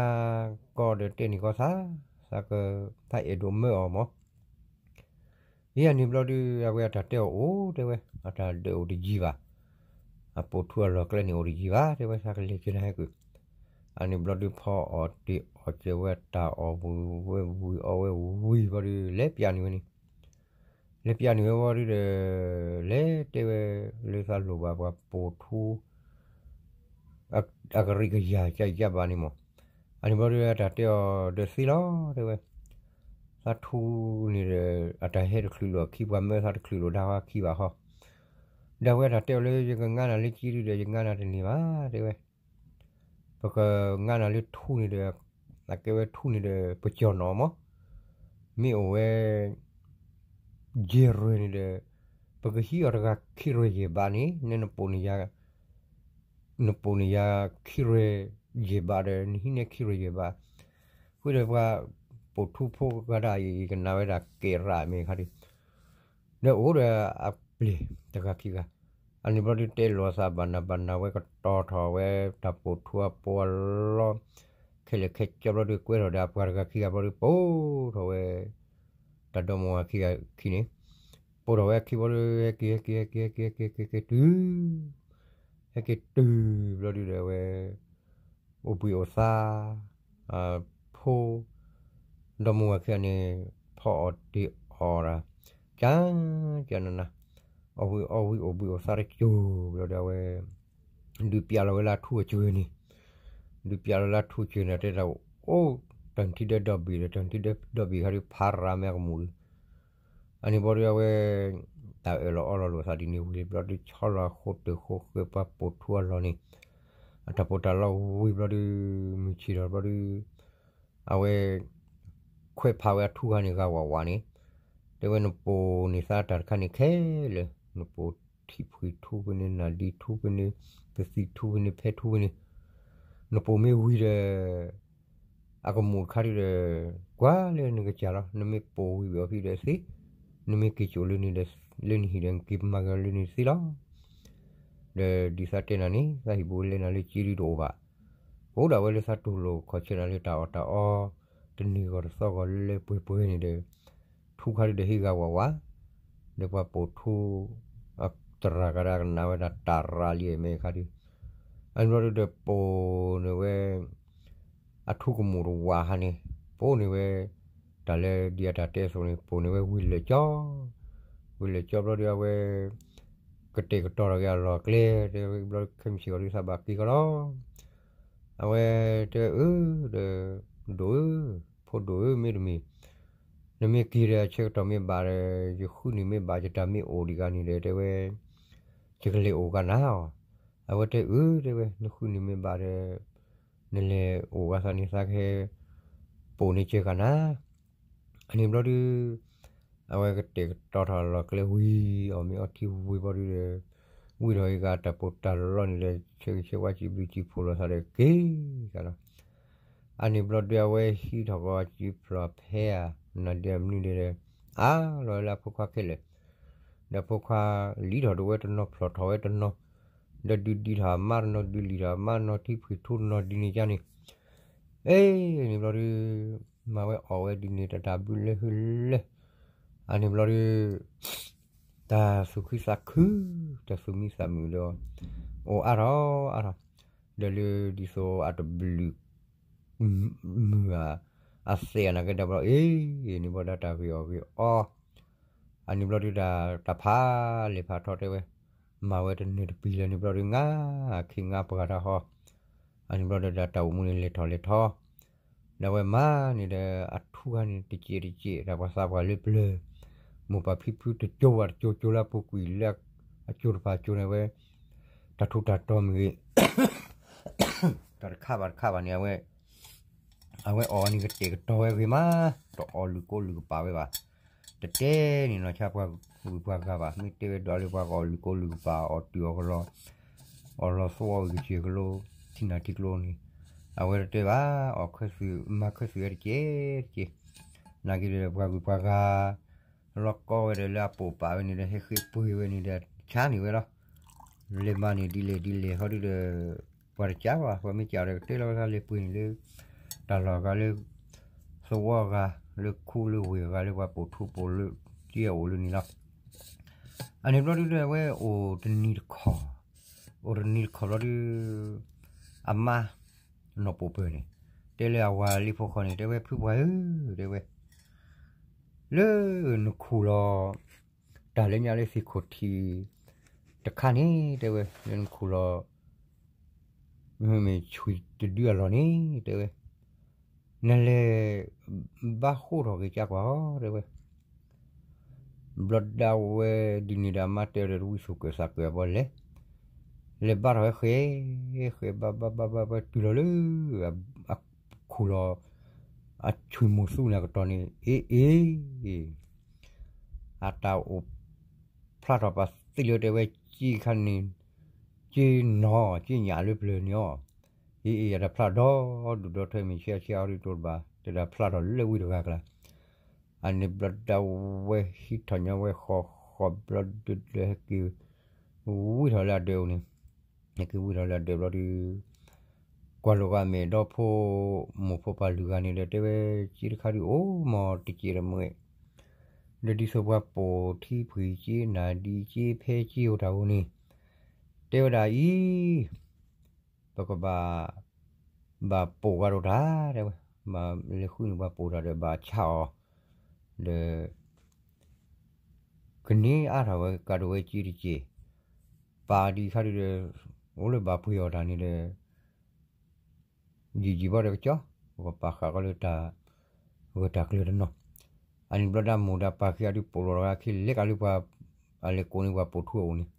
ကီးဒီးတဲန့ၢ်ကီးသး, သးက သးအဲၣ်ဒိးမၢအီၤမး. အံၤအန့ၣ်ဘျီဒုး အဝဲအတၢ်တဲအီၤအိၣ်တဲဝဲ, အတၢ်ဒၢးအိၣ်တယံၤဘၣ်, အပိာ်ထူအလီၢ်ကျဲန့ၣ်အိၣ်တယံၤဘၣ် တဲဝဲ, သးကလဲၤက့ၤနၤဟဲကွံာ်. အန့ၣ်ဘျီဒုး ဖီအီၣ်တ့ၢ်အီၣ်စၢၤဝဲတၢ်အီၣ်ဝံၤဝဲဝံၤအီဝဲဝံၤဘျီဒုး လဲၤပျးန့ၢ်ဝဲန့ၣ်, လဲၤပျးန့ၢ်ဝဲဘျီဒုးဒီး လဲၤတဲဝဲလၢသးလိၣ်ဘၣ်ပှၤပိာ်ထူ အကရံၣ်ကယၤကယၤဘၣ်န့ၣ်မး. အန့ၣ်ဘျီဒုး အတၢ်တဲအီၤဒီးသ့လီၤ တဲဝဲ, သးထူန့ၣ်ဒီး အတၢ်ဟဲတချုးလီၤ အခံပှၤမၢသးတချုးလီၤ ဒါဝဲခံဘၣ်ဃီ, ဒီးအဝဲတၢ်တဲအီၤလၢ ယကငါနၤလၢက့ဒုဒီး ယငါနၤတန့ၢ်ဘၣ် တဲဝဲ. ပကငါနၤလၢထူန့ၣ်ဒီး အကဲဝဲထူန့ၣ်ဒီး ပကၠီၣ်နီၣ်မး, မ့ၢ်အိၣ်ဝဲ ယဲၢ်ရွဲၣ်န့ၣ်ဒီး ပကဟံးအီၤတဂၤခံရွဲၣ်ယဲၢ်ဘးန့ၣ် နနပိာ်န့ၢ်ယၤ နပိာ်န့ၢ်ယၤခံရွဲၣ်ယဲၢ်ဘးဒီး နဟံးန့ၢ်ခံရွဲၣ်ယဲၢ်ဘး, ဃုာ်ဒီးပှၤပိာ်ထူဖိကဒၣ်အံၤ ကနၣ်ဝဲဒၣ်ကဲးရၣ်မ့ၢ်ခါဒုး, ဒီးအိၣ်ဒီးအပျဲၢ်တဂၤခံဂၤ, အန့ၣ်ဘျီဒုးတဲလိာ်အသးဘၣ်နၤဘၣ်နၤဝဲကတီၤထီၣ်ဝဲတၢ်ပိာ်ထူအပိာ်အလီၢ်, ခဲလၢာ်ခဲဆ့ဘျီဒုး ကွဲထီၣ်ဒီးအပှၤတဂၤခံဂၤဘျီဒုး ပိာ်ထီၣ်ဝဲ တၢ်ဒီမါဝၤခံဂၤခံန့ၣ်, ပိာ်ထီၣ်ဝဲအခံဘျီဒုး ဟဲက့ၤ ဟဲက့ၤ ဟဲက့ၤ ဟဲက့ၤ ဟဲက့ၤ ဟဲက့ၤ တုၤဘျီဒုးဒီးအဝဲ အိၣ်ဘှံးအိၣ်သါ ဖိ ဒီမါဝၤခံဂၤန့ၣ် ဖီအီၣ်တ့ၢ်အီၣ်တၢ် ကၠၢ်ကၠၢ်နးနး, အီၣ်ဝံၤအီဝံၤအိၣ်ဘှံးအိၣ်သါတစိၤဘျီဒီးအဝဲ ဒုးပျးလီၤဝဲလၢအထူအစၢၤန့ၣ်, ဒုးပျးလီၤလၢအထူအစၢၤန့ၣ် တဲဒၣ်အိၣ်တၢ်ထံဒၢဒီဘ့ၣ်ဒီး တၢ်ထံဒၢဒီဘ့ၣ်ခါဒုးဖးရၤမ့ၢ်အကမူၣ်ဒုး, အန့ၣ်ဘျီဒုးအဝဲ တၢ်အၢၣ်လီၤအီလီၤလိာ်သးဒ်န့ၣ်ဝံၤဘျီဒုး ဆီလီၤအဃိတၢၢ်ဃိဃၢၤပှၤပိာ်ထူအလီၢ်န့ၣ်, အတၢ်ပီးတၢ်လီဝံၤဘျီဒုး မုၢ်ဆ့ၣ်ထီၣ်ဘျီဒုး အဝဲ ခွဲးဖးဝဲအထူခါန့ၣ် ဂၤဝးဝးန့ၣ်, တဲဝဲနပိာ်န့ၢ်သးတၢ်တခါန့ၣ်ခဲလၢာ်, နပိာ်ထံဖှံထူဖဲန့ၣ် နၢ်ဒံထူဖဲန့ၣ် ပသံထူဖဲန့ၣ် ဖဲထူဖဲန့ၣ်, နပိာ်မ့ၢ်ဝံၤဒီး အကမူၣ်တခါဒုးဒီး ကွၢ်လၢနကစၢ်လီၤ. နမ့ၢ်ပိာ်ဝံၤဘၣ်အီၤဖဲဒီးသ့, နမ့ၢ်က့ၤစိာ်လၢန့ၣ်ဒီး လၢနဟံၣ်ဒီး နက့ၤမၤက့ၤလၢန့ၣ်သ့လီၤ. ဒီးဒ်သးတဲနၤန့ၣ် သးဟံၣ်ပူၤလဲနၤလၢက့ဒုတအိၣ်ဘၣ်. ကအိၣ်ဒၣ်ဝဲလၢသးတူၢ်လိာ်ခီၣ်ဆၢနၤလၢတၢ်အီၣ်တၢ်အီ တနံၤဂီၤတသီဂီၤလၢလၢပှဲၤပှဲၤန့ၣ်ဒီး ထူခါဒုးဒီးဟ့ၣ်ဂၤဝးဝး, ဒီးပှၤပိာ်ထူ သရၣ်ကဒါကနၣ်ဝဲဒၣ်တၢ်ရၤလံမ့ၢ်ခါဒုး, အန့ၣ်ဘျီဒုးဒီးပိာ်န့ၢ်ဝဲ အထူကမူၣ်တဝးဟါန့ၣ်, ပိာ်န့ၢ်ဝဲ တၢ်လၢဒ်အတၢ်တဲအသိးန့ၣ် ပိာ်န့ၢ်ဝဲဝံၤလၢာ်ကၠီ, ဝံၤလၢာ်ကၠီဘျီဒုးအဝဲ ပ ကတဲာ်ကတီၤထီၣ်က့ၤအလီၢ်ကျဲ တဲဝဲဘျီခဲမုၢ်ဆ့ၣ်ဂီၤဒုးသးဘၣ်က့ၤကီးလီၤ. အဝဲတဲဝဲအၢ ဒီး ဒိၣ်ဧၢ, ဖိဒိၣ်ဧၢ မ့တမ့ၢ် နမ့ၢ်က့ၤဒီးအဆၢကတီၢ်မ့ၢ်ဘၣ်ဒီး ယဃုနုာ်မ့ၢ်ဘၣ်ယတၢ်မ့ၢ်အိၣ်ဒံးဂၤန့ၣ်ဒီး တဲဝဲ ယကလဲၤအိၣ်ကနၤအီၤ. အဝဲတဲအၢ တဲဝဲ နဃုနုာ်မ့ၢ်ဘၣ်ဒီး နလဲၤအိၣ်ဂၤသးန့ၣ်သးကဟဲ ပိာ်န့ၢ်စၢၤကနၤ အန့ၣ်ဘျီဒုး အဝဲကတဲာ်ကတီၤထီၣ်လီၢ်ကျဲဝံၤ အီၣ်မ့ၤအီထံဝံၤဘျီဒုးဒီး ဝံထီၣ်အံၤကတၢ်ပိာ်တၢ်လီန့ၣ်ဒီး ဆၢဂ့ၤဆၢဝါစံးဘျုးစံးဖှိၣ်လိာ်သးဒီးက့ၤကလီၤ. အန့ၣ်ဘျီဒုးအဝဲဟံးထီၣ်ကီးအစုဖျိးဖဲဧါ နၤဒဲးအမနုၤဒဲးဒီး အါလီၤဝဲလၢအဖိခွါခဲလၢာ် ဒီးဖိခွါလံထီၣ်ဒိၣ်ဝဲတနီၤဖျိးထီၣ်ဝဲတနီၤ ဒီးဒုးဒံးထီၣ်အမါတနီၤ ဒုးလံၣ်ထီၣ်အမါတနီၤထံဖှံၣ်ထူတနီၤဒ်န့ၣ်ကန့ၣ် အ့ၣ်န့ၣ်ဘျီဒုး မၤဝဲအီၣ်ဝဲဒ်န့ၣ်တၢ်တၢ်ဘျုးလၢဟုလၢ အန့ၣ်ဘျီဒုး တၢ်သူၣ်ခုသးခု တၢ်သူၣ်မံသးမုာ်ဒီး အိၣ်အါထီၣ်အါထီၣ် ဒီးလၢဒ်သိးအတဘျုး မုာ်ဧါ အသဲးအနၤကဲဒၣ်ဘျီ အ့ၣ်န့ၣ်ဘျီဒၣ်တၢ်ဂ့ၤအီၣ်ဂ့ၤအီ အန့ၣ်ဘျီဒုးတၢ်တၢ်ဖးလဲၢ်ဖးထီတဲဝဲ မၤဝဲတနၢၤတပံၤလၢန့ၣ်ဘျီဒုး ငါခ့ငါပှၤတၢ်ဟီ အန့ၣ်ဘျီဒီးတၢ်အိၣ်မူန့ၣ်လဲၤထီၣ်လဲၤထီ ဒီးအဝဲမၤန့ၣ်ဒီးအထူခါန့ၣ် တစဲးတစဲး တၢ်ပှၤသးပှၢ်လၢပျၢၤ မိၢ်ပၢ်ဖံဖုတကၠိဝဲတကၠိကၠိလၢအပူၤကွံာ်လၢ အကၠိတဖၣ်ကၠိန့ၣ်ဝဲ တၢ်ထူးတၢ်တီၤမ့ၢ်ဂ့ၤ တၢ်တခါဘၣ်တခါဘၣ်န့ၣ် အဝဲ အဝဲအီၣ်န့ၣ်ကတဲာ်ကတီၤဝဲဂ့ၤမး တအီၣ်လုၢ်ကိလုၢ်ကပာ်ဝဲဘၣ် တတဲန့ၣ်နီၢ်ဆါပှၤဂုၤပှၤဂၤဘၣ် မ့ၢ်တဲဝဲဒၣ်လၢပှၤကအီၣ်လုၢ်ကိလုၢ်ကပာ် အီၣ်တုၤအီၣ်ကလီ အီၣ်လီၤသဝီဝံၤကစၢၢ်ကလိ ထံနၢ်ထံကျိန့ၣ် အဝဲတတဲဘၣ် အီၣ်ခၢၣ်သုး မၤခၢၣ်သုးဝဲတကဲးတကဲး နာ်က့ဒီးပှၤဂုၤပှၤဂၤ လီၤကီဝဲဒီးလၢအပိာ်ပာ်ဝဲန့ၣ်ဒီး ဟဲဃ့ပှ့ၤဝဲန့ၣ်ဒီး ဆါန့ၢ်ဝဲလီၤ လဲၤမၤန့ၣ်ဒ်လဲၣ်ဒ်လဲၣ်ဟီဒုဒီး ပှၤတကးဘၣ် ပှၤမ့ၢ်ကးဒီးကတဲလီၤဝဲသးလဲၤပှ့ၤန့ၣ်လၢ တၢ်လီၢ်အဂၤလၢ သဝီအဂၤ လၢခူလၢဝ့ၢ်အဂၤလၢပှၤပိာ်ထူပိာ်လၢ က့အအိၣ်လၢန့ၣ်လီၤ အန့ၣ်ဘျီဒုဒီးအဝဲအိၣ်တနံၤတခီ အိၣ်တနံၤတခီဘျီဒု အမါ နီၢ်ပိာ်ပၢၢ်န့ၣ် တဲလၢအဝၤလံဖိဃီန့ၣ် တဲဝဲဖုပှၢ်ဧၢ တဲဝဲ လၢနခူၣ်လီၤ တၢ်လၢညါလၢသ့ၣ်ခိၣ်ထံး တခါန့ၣ် တဲဝဲ လၢနခူၣ်လီၤ မ့မ့ၢ်ဆွံၣ်တဒုအလီၢ်န့ၣ် တဲဝဲ နလဲၤ ဘၣ်ဃိးထီၣ်က့ၤကၢ်ကွၢ်အီၤ တဲဝဲ ဘျီဒၣ်ဝဲဒ်န့ၣ်ဒီးအမါတဲဒီးတဝံၣ်သူၣ်ကၢၢ်သးကၢၢ်အဘီလဲၤ လဲၤဘါထီၣ်ဝဲဃဲ ဃဲဘါဘါဘါဘါဘါ တုၤလီၤလၢ အခူၣ်လီၤ အဆွံၣ်မိၢ်သူန့ၣ်အကတီၢ်န့ၣ် အ့ၣ်အ့ၣ် အတၢ်အိၣ် ဖျါထီၣ်ပာ်သ့လၢတဲဝဲ က့ခါန့ၣ် က့နီၢ် က့ညၣ်လၢပျၢၤန့ၣ်အီၤ အ့ၣ်အ့ၣ် အတၢ်ဖျါဒီဒူၣ်ဒီထၢမ့ၢ်ဆ့အဆ့အီၤဒ်တိၢ်တဘၣ် တဒၣ်ဖျါထီၣ်လၢဝံတဂၤကျါ အန့ၣ်ဘျီဒၣ်ဝဲဟံးထီၣ်ညီဝဲဃီဃီဘျီဒုဒီးဟဲက့ၤ ဝံထီၣ်လၢအဒၢးအိၣ်န့ၣ် ဟဲက့ၤဝံထီၣ်လၢအဒၢးဘျီဒု ကွၢ်လိာ်ဂၤမဲာ်ဒီဖိ မိၢ်ဖိပၢ်လုၢ်ဂၤန့ၣ်ဒီးတဲဝဲ က့တခါဒုအိၣ်မ့ၢ်တကဲးတမှဲး ဒီးဒ်သိးပှၤပိာ်ထံဖှံၣ်က့နၤဒ်က့ဖဲက့အိၣ်တၢ်ဂီၢ်န့ၣ် တဲဝဲဒၣ်အံၤ ပကဘၣ် ဘၣ်ပိာ်ဂၤဒိၣ်တၢ် တဲဝဲ ဘၣ်လဲၤဃုန့ၢ်ပှၤပိာ်တၢ်ဒီးဘၣ်ဆါအီၤ ဒီး ကန့ၢ်အါထီၣ်ဝဲကးဒိၣ်ဝဲက့တကဲး ပာ်ဒံးခါဒုဒီး အိၣ်လၢဘၣ်ပှ့ၤအီၣ်တၢ်န့ၣ်ဒီး ယံာ်ယံာ်ဘီဒီးကကၠီ ပကပာ်ဃာ်ကီးလၢတၢ် ဂၢၢ်တၢ်ကျၢၤတနီၤ အန့ၣ်ဘျီဒၣ်မိၢ်ဒီးပၢ်ခံဂၤဒုးပိာ်လီၤတဂၤခံ လဲၤကးလၢပှၤ အလဲၤကိးန့ၢ်ပှၤပိာ်ထူအအိၣ်န့ၣ်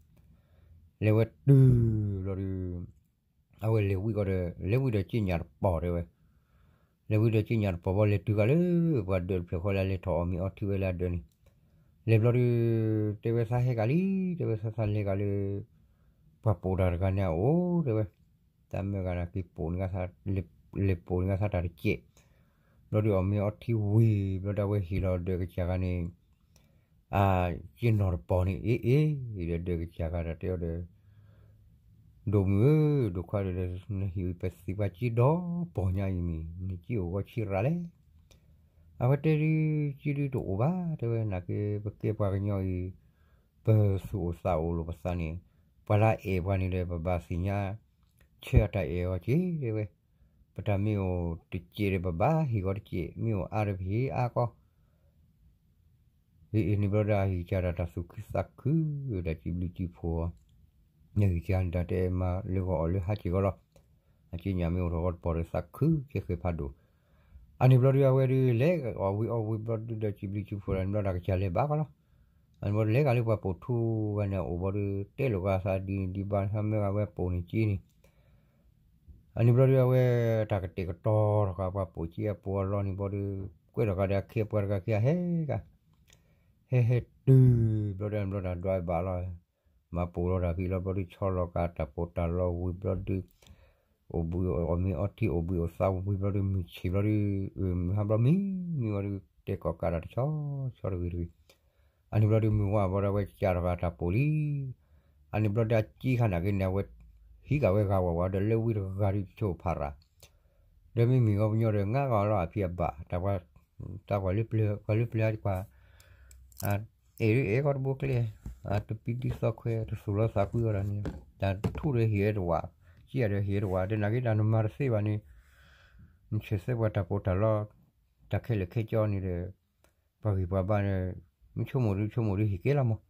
လဲၤဝဲတုၤဘျီဒု အဝဲလဲၤဝံကီးဒီး လဲၤဝံဒီးက့ညၣ်တပီၤတဲဝဲ လဲၤဝံဒီးက့ညၣ်တပီၤဘီ လဲၤတုၤဃာ်လၢ ပှၤဒၢးတဖျၢၣ်ဃီလၢအလဲၤထီၣ်အီၣ်မ့ၤအီထံဝဲလၢအဒၢးန့ၣ် လဲၤဘျီဒု တဲဝဲသးဟဲကးလံ တဲဝဲသးသးလဲၤကးလၢ ပှၤပိာ်တၢ်တဂၤန့ၣ်အအိၣ် တဲဝဲ တၢ်မၢဂၤန့ၣ်က့ၤပိာ်န့ၢ်ဂၤသး လဲၤပိာ်န့ၢ်ဂၤသးတၢ်တကဲး ဘျီဒုအီၣ်မ့ၤအီထံဝံၤ ဘျီဒၣ်ဝဲဟ့ၣ်လီၤဒၢးကစၢ်ဂၤန့ၣ် အက့နီၢ်တပီၤန့ၣ် အ့ၣ်အ့ၣ် ဒီးဒၢးကစၢ်ဂၤဒီးတဲအီၤဒီး ဒိၣ်မုၣ်ဧၢ ဒိၣ်ခွါဒီး နဟ့ၣ်ပသံးပှၤက့ဒီပီၤညါအံၤမ့ၢ် နက့အိၣ်ဂီၤဆံးရၤလဲၣ် အဝဲတဲဒု က့ဒုတအိၣ်ဘၣ် တဲဝဲ နာ်က့ ပကဲပှၤကညီအံၤ ပသူၣ်အိၣ်သးအိၣ်လိာ်ပသးန့ၣ် ပှၤလၢအအဲၣ်ပှၤန့ၣ်ဒီး ပဘၣ်သ့ၣ်ညါ ဆၢအတၢ်အဲၣ်အီၤက့ တဲဝဲ ပတၢ်မ့ၢ်အိၣ်တစဲးဒီး ပဘၣ်ဟ့ၣ်ဂီၤတစဲး မ့ၢ်အိၣ်အါဒီးပဟ့ၣ်အါကီး အ့ၣ်အ့ၣ်န့ၣ်ဘျီဒီး အဟံၣ်ကဒါတၢ်သူၣ်ခုသးခု ဒီးစံးဘျုးစံးဖှိၣ် နဟံၣ်ကဒါတၢ်တဲမၤလၢဂီၤအီၤလၢဟါက့ၤဂီၤလီၤ. အက့ညၣ်မ့ၢ်အိၣ်ထီၣ်ဂီၤတပီၤဒီးသးခုကဲဃဲၤဖးဒိၣ်. အန့ၣ်ဘျီဒီး အဝဲဒုးလဲၤအီၣ်ဝံၤအီၣ်ဝံၤဘျီဒုးဒီး စံးဘျုးစံးဖှိၣ်တၢ်န့ၣ်ဘျီဒီး ကစၢ်လဲၤဘၣ်ကီးလီၤ. အန့ၣ်ဘျီဒီး လဲၤကလၢပှၤပိာ်ထူဂၤန့ၣ်အိၣ်ဘျီဒီး တဲလိာ်ကီးသးဒ်န့ၣ်ဒ်ဘၣ် သးမၢဂၤဝဲပိာ်န့ၣ်က့န့ၣ် အန့ၣ်ဘျီဒီး အဝဲတၢ်ကတဲာ်ကတီၤထီၣ်ဃာ်ပှၤပိာ်က့အပိာ်အလီၢ်န့ၣ်ဘျီဒီး ကွဲထီၣ်ဃာ်ဒီးအခ့အပှၤတဂၤခံဂၤဟဲကါ ဟဲဟဲတုၤဘျီဒီး ဘျီတၢ်ဒွးဘၣ်လီၤ. မၤပိာ်လီၤတၢ်ဖံးလီၤဘျီဒီး ဆီလီၤကးတၢ်ပိာ်တၢ်လီၢ်ဝံၤဘျီဒီး အိၣ်ဘှံးအီၣ်မ့ၤအီထံအိၣ်ဘှံးအိၣ်သးဝံၤဘျီဒီး မုၢ်ဆ့ၣ်ဘျီဒီး မုၢ်ဟါဘျီမံမံဝံၤဒီး တဲကိးကးတၢ်တဆီဆီတဂ့ၤတဂ့ၤ. အန့ၣ်ဘျီဒီး မုၢ်ဝါဘျီဒီး အဝဲကစးထီၣ်ဃာ်တၢ်ပိာ်လံ. အန့ၣ်ဘျီဒီး အက့ခါနာ်က့န့ၣ် အဝဲ ဟံးကးဝဲဂၤဝးဝးဒီး လၢဝံတဂၤဒီး ဆိဖးရၤ ဒီးမ့မ့ၢ်ဂီၤပညီဒီး ငါဂီၤလီၤအဖံးအဘၣ် တၢ်ပှၤလၢပျၢၤ ပှၤလၢပျၢၤကွၢ် အဲၣ်ဒ်အဲၣ်ကီးတဘိကျဲ တပံဒ်သီခွဲ တသူၣ်လီၤသးကွံအီၤတၢ်န့ၣ် တၢ်ထူၣ်ဒီးဟ့ၣ်ဝဲတဝး ကံၣ်အဒၢးဟ့ၣ်ဝဲတဝး ဒီးနာ်က့တၢ်နမၤတသ့ဘၣ်န့ၣ် နဆဲးသဲပှၤတၢ်ပိာ်တၢ်လီၢ် တၢ်ခဲလၢာ်ခဲကၠီန့ၣ်ဒီး ပှၤဂံၢ်ပှၤဘါဒီး မ့ၢ်ဆိကမိၣ်ဒုးဆိကမိၣ်ဒုးဟ့ၣ်ကဲလီၤမး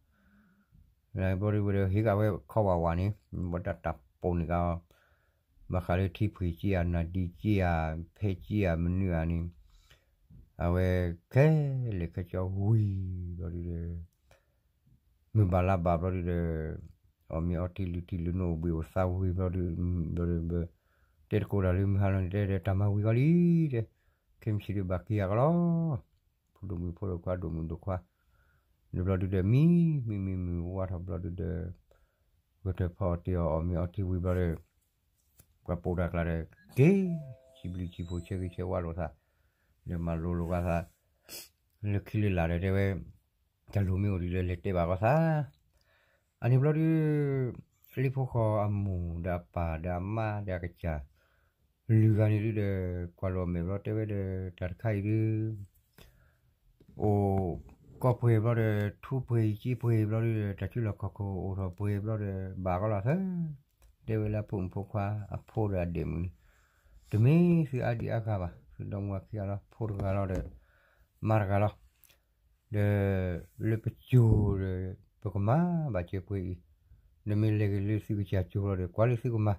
ဘျီဒီးဝဲဒီးဟ့ၣ်ကးဝဲခီဝးဝးန့ၣ် ဘၣ်တၢ်တၢ်ပိာ်န့ၣ်ကါ ဘၣ်ဃးလၢထံဖှံကံၣ်ဧါ နၢ်ဒံကံၣ်ဧါ ဖဲကံၣ်ဧါ မနုၤဧါန့ၣ် အဝဲခဲလၢာ်ခဲကၠီဝံၤဘျီဒုးဒီး မုၢ်ဘၣ်လါဘၣ်ဘျီဒုးဒီး အီၣ်မ့ၤအီထံလုၢ်ထံလုၢ်နိ အိၣ်ဘှံးအိၣ်သးဝံၤဘျီဒုး ဘျီဒုး တဲတကိးတၢ်လၢမုၢ်ဟါလီၤန့ၣ် တဲဒီးတၢ်မၤဝံၤဂီၤလံ တဲ ခဲမုၢ်ဆ့ၣ်ဒုးဘၣ်က့ၤယၤကလီၤ ဖိဒိၣ်မုၣ်ဖိဒိၣ်ခွါဒိၣ်မုၣ်ဒိၣ်ခွါ ဒီးဘျီဒုးဒီး မံမံမံမုၢ်ဝါထီၣ်ဘျီဒုးဒီး ဂဲၤထၢၣ်ဖီအီၣ်တ့ၢ်အီၣ် အီၣ်မ့ၤအီထံဝံၤဘျီဒီး ပှၤပိာ်တၢ်ကျါဒီး က့ၤ စံးဘျုးစံးဖှိၣ်ဆၢဂ့ၤဆၢဝါလိာ်သး ဒီးမၤလိလိာ်ကသး လၢခံလၢလာ်ဒီးတဲဝဲ တၢ်လိၣ်မ့ၢ်အိၣ်ဒုးဒီး လဲၤတဲဘၣ်ကီးသး အန့ၣ်ဘျီဒုး လံာ်ဖိဃီအမိၢ်ဒီးအပၢ်ဒီးအမါဒီးအကစၢ် လွံၢ်ဂၤန့ၣ်ဒုးဒီး ကွၢ်လိာ်အမဲာ်ဘျီတဲဝဲဒီး တၢ်တခါအံၤဒုး အိၣ်ကီၢ်ပှဲၤဘျီဒီး ထူပှဲၤအံၤက့ပှဲၤအံၤဘျီဒုးဒီး တၢ်စုလီၢ်ခီၣ်ခိၣ်အိၣ်ထီၣ်ပှဲၤဘျီဒီး ဘၣ်ကီးလီၤသၢ တဲဝဲလၢအဖိမုၣ်ဖိခွါအဖိဒီးအဒဲးမုၣ်န့ၣ် တမ့ၢ်သုအါဒံအါဂၤဘၣ် သုဒီမါဝၤခံဂၤလီၤ ဖိတဂၤလီၤဒီး မါတဂၤလီၤ ဒီး လၢပစိၤဒီး ပကမၤဘၣ်စၢၤပှဲၤအံၤ ဒီးမ့ၢ်လဲၤက့ၤလၢသုကစၢ်စိၤလီၤဒီး ကွၢ်လၢသုကမၤ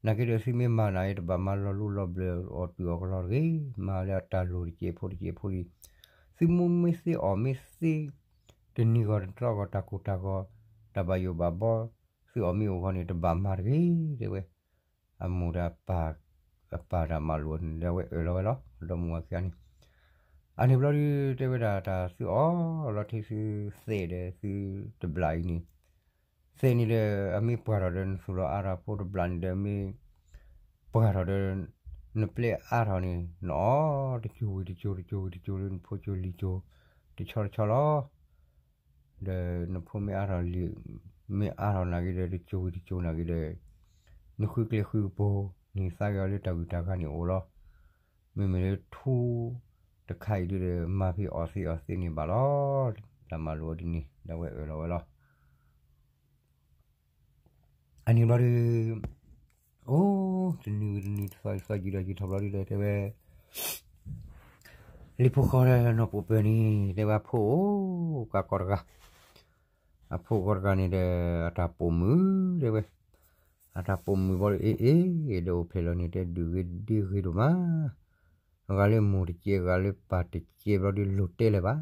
နာ်က့ဒီးသုမ့ၢ်မၤနာ်အံၤ တဘၣ်မၤလီၤလူလီၤဘျၢအီၤတုၤအီၤကလီၤတဂ့ၤ မၤလၢအတၢ်လိၣ်တစဲးဖိတစဲးဖိလံ သုမူမ့ၢ်သ့အီၣ်မ့ၢ်သ့ တနံၤဂီၤတတြီဂီၤတၢ်ကိၢ်တၢ်ဂီၤ တၢ်ဘၣ်ယိၣ်ဘၣ်ဘီ သုအီၣ်မ့ၢ်အိၣ်ဂီၤန့ၣ် တဘၣ်မၤတဂ့ၤ တဲဝဲ အမိၢ်ဒီးအပၢ် အပၢ်တၢ်မၤလိာ်န့ၣ်ဒီး အဝဲအၢၣ်လီၤဝဲလီၤ ဒီမါဝၤခံဂၤန့ၣ် အန့ၣ်ဘျီဒုး တဲဝဲဒၣ်တၢ်သုအီၣ် လီၤထံသုသဲးဒီးသုတဘျီအံၤန့ၣ် သဲးန့ၣ်ဒီး အမ့ၢ်ပှၢ်ထီၣ်ဒီး နသူၣ်လီၤအါထီၣ်ဖိတဘျီန့ၣ်ဒီး မ့ၢ်ပှၢ်ထီၣ်ဒီး နပျဲအါထီၣ်န့ၣ် နအီၣ်တစိၤဝံၤတစိၤ တစိၤဝံၤတစိၤလၢနဖိစိၤလံၤစိၤ တဆီတဆီလီၤ ဒီးနဖိမ့ၢ်အါထီၣ်လံ မ့ၢ်အါထီၣ်နာ်က့ဒီး တစိၤဝံၤတစိၤနာ်က့ဒီး နဃုကျဲဃုကပူၤ နဟံးသါက့ၤအီၤလၢတၢ်ဂုၤတၢ်ဂၤန့ၣ်အိၣ်လီၤ မ့မ့ၢ်လၢထူတခါအံၤဒုးဒီး မၤဖဲအီၣ်သ့အီၣ်သ့န့ၣ်ဘၣ်လီၤ တၢ်မၤလိာ်အီၤဒ်န့ၣ် ဒီးအဝဲအၢၣ်လီၤဝဲလီၤ အန့ၣ်ဘျီဒုး အိၣ် တနံၤဝံၤတနံၤ တသီဝံၤတသီ ယံာ်ဒီးယံာ်ထီၣ်ဘျီဒုးဒီး တဲဝဲ လံာ်ဖိဃီဒီးနီၢ်ပိာ်ပၢၢ်န့ၣ် တဲဝဲအဖိအိၣ်ကးကီးတဂၤ အဖိဂီၤတဂၤန့ၣ်ဒီး အတၢ်ပိာ်မုၣ်တဲဝဲ အတၢ်ပိာ်မုၣ်ဘျီဒီး အ့ၣ်အ့ၣ် ဒီးအိၣ်ဖျဲၣ်လီၤန့ၣ် တဲဒုးဂ့ၤဒ့ဂ့ၤဒိၣ်မး ဂၤလၢမိၢ်တကဲး ဂၤလၢပၢ်တကဲးဘျီဒုး လိၣ်တဲလၢၤဘၣ်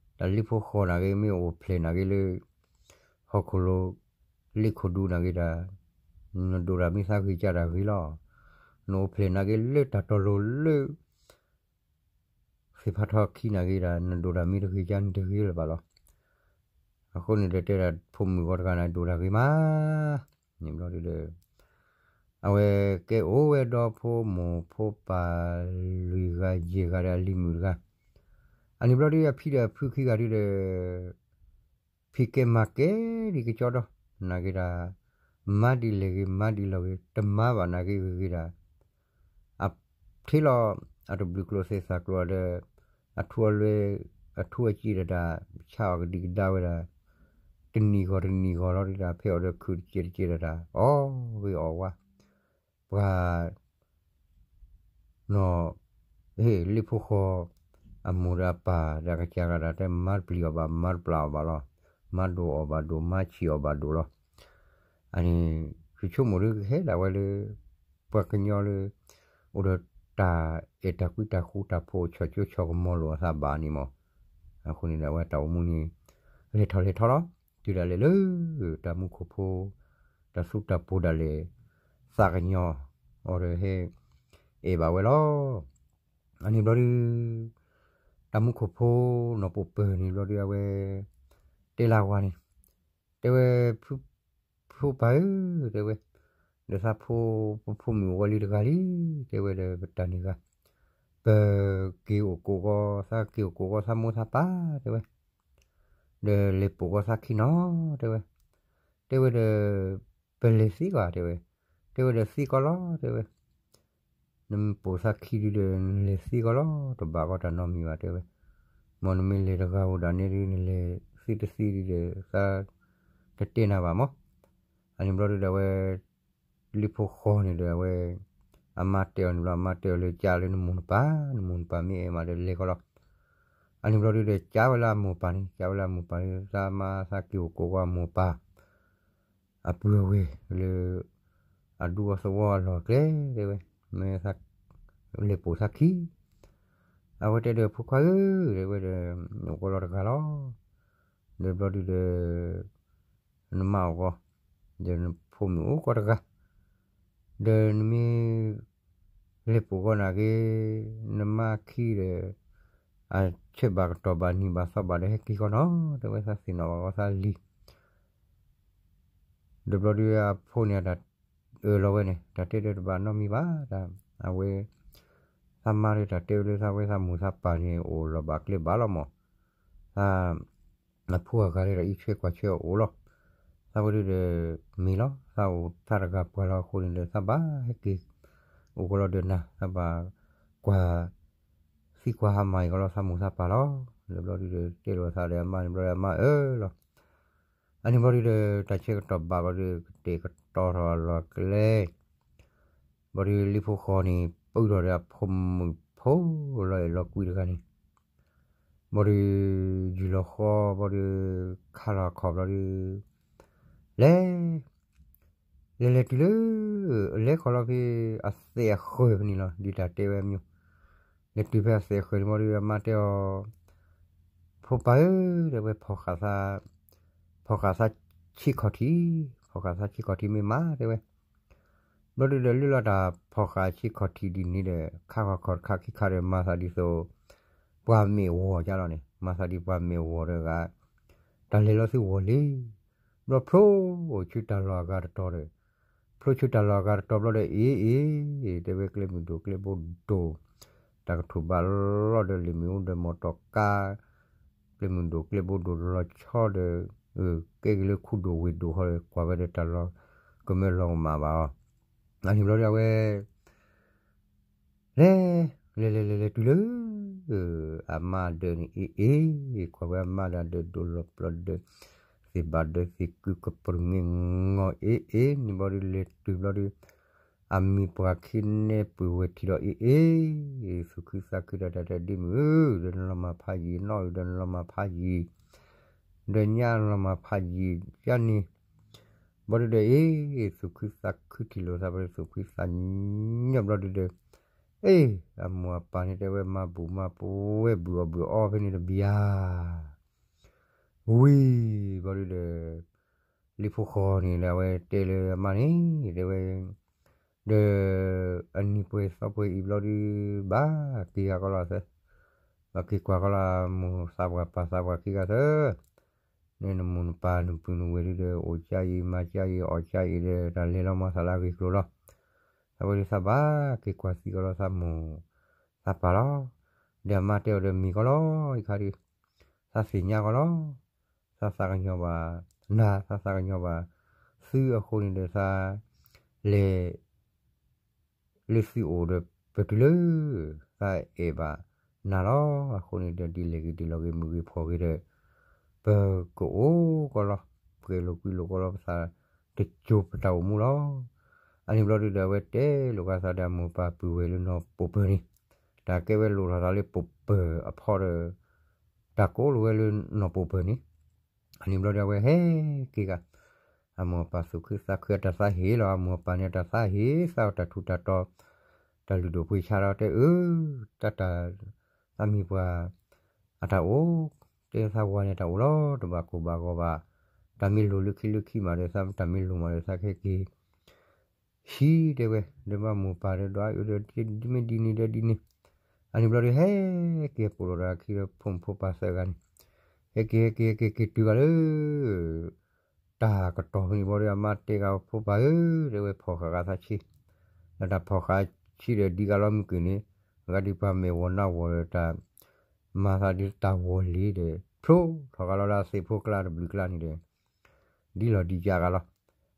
တၢ်လံာ်ဖိဃီနာ်က့ မ့ၢ်အိၣ်ဖျဲၣ်နာ်က့လၢ ဟီၣ်ခိၣ်လိၤ လ့ခိၣ်ဒူနာ်က့တၢ် နဒိၣ်တၢ်မ့ၢ်သးဂ့ၤကၢ်တၢ်ဂ့ၤလီၤ နအိၣ်ဖျဲၣ်နာ်က့လၢတၢ်တီၤလိၤလၢ သ့ၣ်ဖးထီခံနာ်က့ဒီး နဒိၣ်တၢ်မ့ၢ်တဂ့ၤကၢ်န့ၣ်တဂ့ၤလၢၤဘၣ်လီၤ အဃိန့ၣ်ဒီးတဲဒၣ်ဖိမုၣ်ဂီၤတဂၤန့ၣ် ဒိၣ်တၢ်ဂ့ၤမး န့ၣ်ဘျီဒုးဒီး အဝဲကဲအိၣ်ဝဲဒီဖိမိၢ်ဖိပၢ်လွံၢ်ဂၤယဲၢ်ဂၤဒီးအလံၤမုၣ်တဂၤ အန့ၣ်ဘျီဒုး အဖံဒီးအဖုခံဂၤဒုးဒီး ဖံးကဲမၤကဲဒံးကကၠီဒီး နာ်က့ဒၣ် မၤဒ်လဲၣ်ဂ့ၤ မၤဒ်လဲၣ်ဂ့ၤ တမၤဘၣ်နာ်က့ဂ့ၤဂ့ၤဒၣ် အထ့လီၤ အတဘျုးကျိၤသဲးသးကျိၤဒီး အထူအလွဲ အထူအစ့တဒၣ် ဆါအီၤကဒံကဒါဝဲဒၣ် တနံၤဂီၤတနံၤဂီၤလီၤဒၣ် ဖဲအီၤဒီးခုးတကဲးတကဲးဒၣ် အီၣ်ဂ့ၤအီၣ်ဝါ ပှၤ နီၢ် ဟ့ၣ်လ့ၣ်ဖိဃီၤ အမိၢ်ဒီးအပၢ်ဒီးအကစၢ်ဂၤဒၣ်တဲ မၤတပျံၤအီၤဘၣ် မၤတပျၢ်အီၤဘၣ်လီၤ. မၤဒိၣ်အီၤဘၣ်ဒိၣ် မၤဆံးအီၤဘၣ်ဒိၣ်လီၤ. အန့ၣ် ယဆိကမိၣ်ဒ်ကဟဲဒၣ်ဝဲလၢ ပှၤကညီလၢ အိၣ်ဒီးတၢ်အဲၣ်တၢ်ကွံတၢ်ဃူတၢ်ဖိး ဆီၣ်ကၠိဆီၣ်ကမီၤလိာ်အသးဘၣ်န့ၣ်မး. အဃိန့ၣ်ဒီးအဝဲတၢ်အိၣ်မူန့ၣ် လဲၤထီၣ်လဲၤထီလီၤ. တုၤဒၣ်လဲာ်လၢ တၢ်မူခိၣ်ဖိ တၢ်သူတၢ်ပှိၤဒၣ်လဲာ် သးကညီၤအီၤဒီးဟဲ အဲၣ်ဘၣ်ဝဲလီၤ. အန့ၣ်ဘျီဒုး တၢ်မူခိၣ်ဖိ နီၢ်ပိာ်ပၢၢ်န့ၣ်ဘျီဒုး အဝဲ တဲလၢဝၤန့ၣ် တဲဝဲ ဖိပၢ်ဧၢ တဲဝဲ, ဒီးသးဖိ ပဖိမုၣ်အိၣ်ဝဲလံတဂၤလံ, တဲဝဲဒီး ပတၢ်န့ၢ်ဂၤ ပက့ၤအိၣ်ကိးဂီၤ သးက့ၤအိၣ်ကိးဂီၤသးမိၢ်သးပၢ် တဲဝဲ, ဒီးလဲၤပိာ်ဂီၤသးခံနီၤ တဲဝဲ, တဲဝဲဒီး ပလဲၤသံကွၢ် တဲဝဲ, တဲဝဲဒီးသံကီးလီၤ တဲဝဲ နမ့ၢ်ပိာ်သးခံဒုဒီး နလဲၤသံကီးလီၤ တဘၣ်ကီးတၢ်နီတမံၤဘၣ် တဲဝဲ, မ်နမ့ၢ်လဲၤတဂၤဧိၤဒၣ်န့ၣ်ဒု နလဲၤသံတသံဒုဒီး သးတတဲနၤဘၣ်မး. အန့ၣ်ဘျီဒုဒီး အဝဲ လံာ်ဖိဃီန့ၣ်ဒီး အဝဲ အမါတဲအီၤန့ၣ်ဘျီ အမါတဲအီၤလၢ ကးလၢနမိၢ်နပၢ် နမိၢ်နပၢ်မ့ၢ်အဲၣ်မးဒီးလဲၤကီးလီၤ. အန့ၣ်ဘျီဒုဒီး ကးဝဲလၢအမိၢ်ပၢ်န့ၣ် ကးဝဲလၢအမိၢ်ပၢ်န့ၣ် သးမါသးက့ၤအိၣ်ကိးဂီၤအမိၢ်ပၢ် အပုၢ်အဝဲၢ်လၢ အဒူအသဝီအလီၢ်အကျဲ တဲဝဲ, မ့ၢ်သး လဲၤပိာ်သးခံ အဝဲတဲဒီး ဖိခွါဧၢ တဲဝဲဒီး အိၣ်ကီးလီၤတဂၤလီၤ. ဒီးဘျီဒုဒီး နမါအိၣ်ကီး ဒီးနဖိမုၣ်အိၣ်ကီးတဂၤ, ဒီးနမ့ၢ် လဲၤပိာ်ကီးနာ်က့ နမါခံဒီး အဆၢဘၣ်ကတီၢ်ဘၣ်နံၤဘၣ်သီဘၣ်ဒီး ဟဲက့ၤကီးနီၤ တဲဝဲ, သးသ့ၣ်နီၣ်ဘၣ်ကီးသးလံ. ဒီးဘျီဒုအဖိန့ၣ် တၢ်အၢၣ်လီၤဝဲန့ၣ် တၢ်တဲဒီးတဘၣ်နီတမံၤဘၣ်, တၢ်အဝဲ သးမါဒီးတၢ်တဲဝဲလၢသးဝဲသးမိၢ်သးပၢ်န့ၣ် အိၣ်လီၤဘၣ်ကျဲဘၣ်လီၤမး, သး အဖိအဂၤဒီး အံးထွဲကွၢ်ထွဲအအိၣ်လီၤ. သးဝဲဒုဒီး မ့ၢ်လီၤ သးအိၣ်သးတဂၤပှၤလီၤအဃိန့ၣ်ဒီး သးဘၣ်ဟဲက့ၤ အိၣ်ကီးလီၤဒီးနၤ သးဘၣ်ကွၢ် သံကွၢ်ဟါမၢ်အံၤကီးလီၤ သးမိၢ်သးပၢ်လီၤ. ဒီးဘျီဒုဒီး တဲလိာ်သးဒီးအမါန့ၣ်ဘျီဒီး အမါအၢလီၤ. အန့ၣ်ဘျီဒုဒီး တၢ်ဆၢကတီၢ်ဘၣ်ဘျီဒု ကတဲာ်ကတီၤထီၣ်အလီၢ်ကျဲ ဘျီဒုလံာ်ဖိဃီန့ၣ် ပုၢ်ထီၣ်ဒီးအဖိမုၣ်ဖိလီၤအဲၣ်လီၤကွံတဂၤန့ၣ်, ဘျီဒု ယူၢ်လီၤဃီဘျီဒု ခါလီၤအခီၣ်ဘျီဒု လဲၤ လဲၤလဲၤတုၤလၢ လဲၤခီလီၤဖဲ အသဲးအဃၢၤဖဲန့ၣ်လီၤ ဒ်တၢ်တဲဝဲမ့ၢ်, လဲၤတုၤဖဲအသဲးအဃၢၤန့ၣ်ဘျီဒု အမါတဲအီၤ ဖိပၢ်ဧၢ တဲဝဲ ဖီၣ်ဃာ်သး ဖီၣ်ဃာ်သးဆံးခီၣ်ထံး, ဖီၣ်ဃာ်သးဆံးခီၣ်ထံးမ့ၢ်မး တဲဝဲ. ဘျီဒုဒီး လုၢ်လီၤတၢ်ဖီၣ်ဃာ်ဆံးခီၣ်ထံးဒ်န့ၣ်ဒီး ခါခီၣ်ခီၣ်တခါခံခါဒီး မၤသးဒ်သိး ပှၤမ့ၢ်ဝီၤကလီၤန့ၣ် မၤသးဒ်ပှၤမ့ၢ်ဝီၤတဂၤ တၢ်လဲၤလီၤသုဝီၤလံ. ဘျီဖျိဆူတၢ်လီၢ်အဂၤတတီၤဒီး ဖျိဆူတၢ်လီၢ်အဂၤတတီၤဘျီဒီး အ့ၣ်အ့ၣ် တဲဝဲ ကျဲမုၢ်ဒိၣ်ကျဲဘိဒိၣ် တၢ်ကထိၣ်ဘၣ်လီၤဒီး လ့ၣ်မ့ၣ်အူဒီးမီၢ်တီၢ်ကါ ကျဲမုၢ်ဒိၣ်ကျဲဘိဒိၣ်လီၤဆီဒီး ကဲက့ၤလၢခူဒိၣ်ဝ့ၢ်ဒိၣ်ဃီဒီး ကွၢ်ဝဲဒီးတၢ်လီၢ်ကမၢလီၤကမၣ်ဘၣ်အီၤ, အန့ၣ်ဘျီဒီး အဝဲ လဲၤ လဲၤလဲၤလဲၤလဲၤတုၤလၢ အမါဒၢးန့ၣ် အ့ၣ်အ့ၣ် ကွၢ်ဝဲအမါဒၢးဒိၣ်လီၤပျီဒၢး သ့ၣ်ဘၣ်ဒၢးသ့ၣ်ကုကပြုၢ်မ့ၢ်ငီၢ် အ့ၣ်အ့ၣ် န့ၣ်ဘျီဒု လဲၤတုၤဘျီဒု အမံၤပှၢ်ခံန့ၣ်ပုၢ်ဝဲၢ်ထံၣ်ဒီး အ့ၣ်အ့ၣ် သူၣ်ခုသးခုတၢ်တၢ်တဒ့မုၣ်ဧၢ ဒီးနလီၤမၢ်ဖးယံာ် နီၢ်ဧၢ ဒီးနလီၤမၢ်ဖးယံာ် ဒီးညါလီၤမၢ်ဖးယံာ်ယါန့ၣ် ဘျီဒုဒီး အ့ၣ် သူၣ်ခုသးခုထံၣ်လိာ်သးဘျီဒု သူၣ်ခုသးညီဘျီဒုဒီး အ့ၣ် အမိၢ်အပၢ်န့ၣ်တဲဝဲ မၤဘူၣ်မၤပဝဲ ဘုၣ်အီၣ်ဘုၣ်အီဖဲန့ၣ်တဘျီ ဝံၤ ဘျီဒုဒီး လံာ်ဖိဃီန့ၣ်ဒီး အဝဲတဲလၢအမါန့ၣ် တဲဝဲ ဒီး အနံၤပှဲၤသီပှဲၤအံၤဘျီဒု ဘၣ်က့ၤဂၤကီးလီၤသၢ ဘၣ်က့ၤကွၢ်ကီးလီၤ မိၢ်သးပှၢ်ပၢ်သးပှၢ်ခံဂၤသၢ န့ၣ်နမိၢ်နပၢ်နပုၢ်နဝဲၢ်ဒုဒီး အိၣ်ကါအံၤ မၤကါအံၤ အီၣ်ကါအံၤဒီး တၢ်လဲၤလီၤမၤသးလၢအဂ့ၢ်ကျိၤလီၤ. သးဝဲဒု သးဘၣ်က့ၤကွၢ်သံကီးလီၤ သးမိၢ်သးပၢ်လီၤ. ဒီးအမါတဲအီၤဒီး မ့ၢ်ကီးလီၤ အံၤခါဒု သးသ့ၣ်ညါကီးလီၤ. သးသးကညီၤဘၣ်နၤ သးသးကညီၤဘၣ်သုအဃိန့ၣ်ဒီး သးလဲၤ လၢသုအိၣ်ဒီး ပတုၤလၢ သးအဲၣ်ဘၣ်နၤလီၤ. အဃိန့ၣ်ဒီး ဒ်လဲၣ်ဂ့ၤဒ်လဲၣ်ဂ့ၤ မုာ်ဂ့ၤဖှီၣ်ဂ့ၤဒီး ပကအိၣ်ကီးလီၤ. ပှဲၤလိာ်ကွံလိာ်ကီးလီၤ ပသးတစိၤပတၢ်အိၣ်မူလီၤ. အန့ၣ်ဘျီဒုဒီး အဝဲတဲလိာ်ကသးဒီးအမိၢ်ပၢ်ပုၢ်ဝဲၢ်လၢနီၢ်ပိာ်ပၢၢ်န့ၣ် တၢ်ကဲဝဲလိၣ်ထီၣ်သးလၢပိာ်ပၢၢ်အဖီဒီး တၢ်ကိးလိာ်ဝဲလၢနီၢ်ပိာ်ပၢၢ်န့ၣ်, အန့ၣ်ဘျီဒီးအဝဲဟဲက့ၤဂၤ, အမိၢ်အပၢ်သူၣ်ခုသးခုအတၢ်သးဟ့လီၤ. အမိၢ်အပၢ်န့ၣ်အတၢ်သးဟ့ သးအီၣ်တၢ်ထူးတၢ်တီၤ, တၢ်လုၢ်ဒိၣ်ပှ့ၤဆါဒီးတဲအၢ, တၢ်တၢ် သးမံၤပှၤ အတၢ်အိၣ်, တဲသးဝၤန့ၣ်တၢ်အိၣ်လီၤ, တဘၣ်ကိၢ်ဘၣ်ဂီၤဘၣ်, တၢ်မ့ၢ်လိၣ်လၢခံလၢခံမးဒီး သးတၢ်မ့ၢ်လိၣ်မးဒီး သးကဟဲက့ၤ ဟံးတဲဝဲ, ဒီးဘၣ်မိၢ်ပၢ်ဒီးဒွးအၢဒီး ဒ်မ့ၢ်ဒ်န့ၣ်ဒီးဒ်န့ၣ်, အန့ၣ်ဘျီဒီးဟဲက့ၤပိာ်လိာ်ဒီးအခံဒီးဖိမုၣ်ဖိပၢ်သၢဂၤန့ၣ်, ဟဲက့ၤဟဲက့ၤဟဲက့ၤက့ၤတုၤဂၤလၢ တၢ်ကတီၢ်ဖဲန့ၣ်ဘျီဒီး အမါတဲဂၤဖိပၢ်ဧၢ, တဲဝဲဖီၣ်ဃာ်ဂၤသးဆံ, ဒီးတၢ်ဖီၣ်ဃာ်ဆံဒီးဒ်ဂၤလီၤမုၢ်က့ၤန့ၣ်, အဂၤဒ်ပှၤမဲာ်ဝီၤနါဝီၤဒီးတၢ် မၤသးဒ်တၢ်ဝီၤလံၤဒီး ဖျိထီၣ်ဂၤလီၤလၢအသ့ၣ်ဖိကျါတဘျုးကျါန့ၣ်ဒီး ဒ်လီၤဒ်ယၤဂၤလီၤ.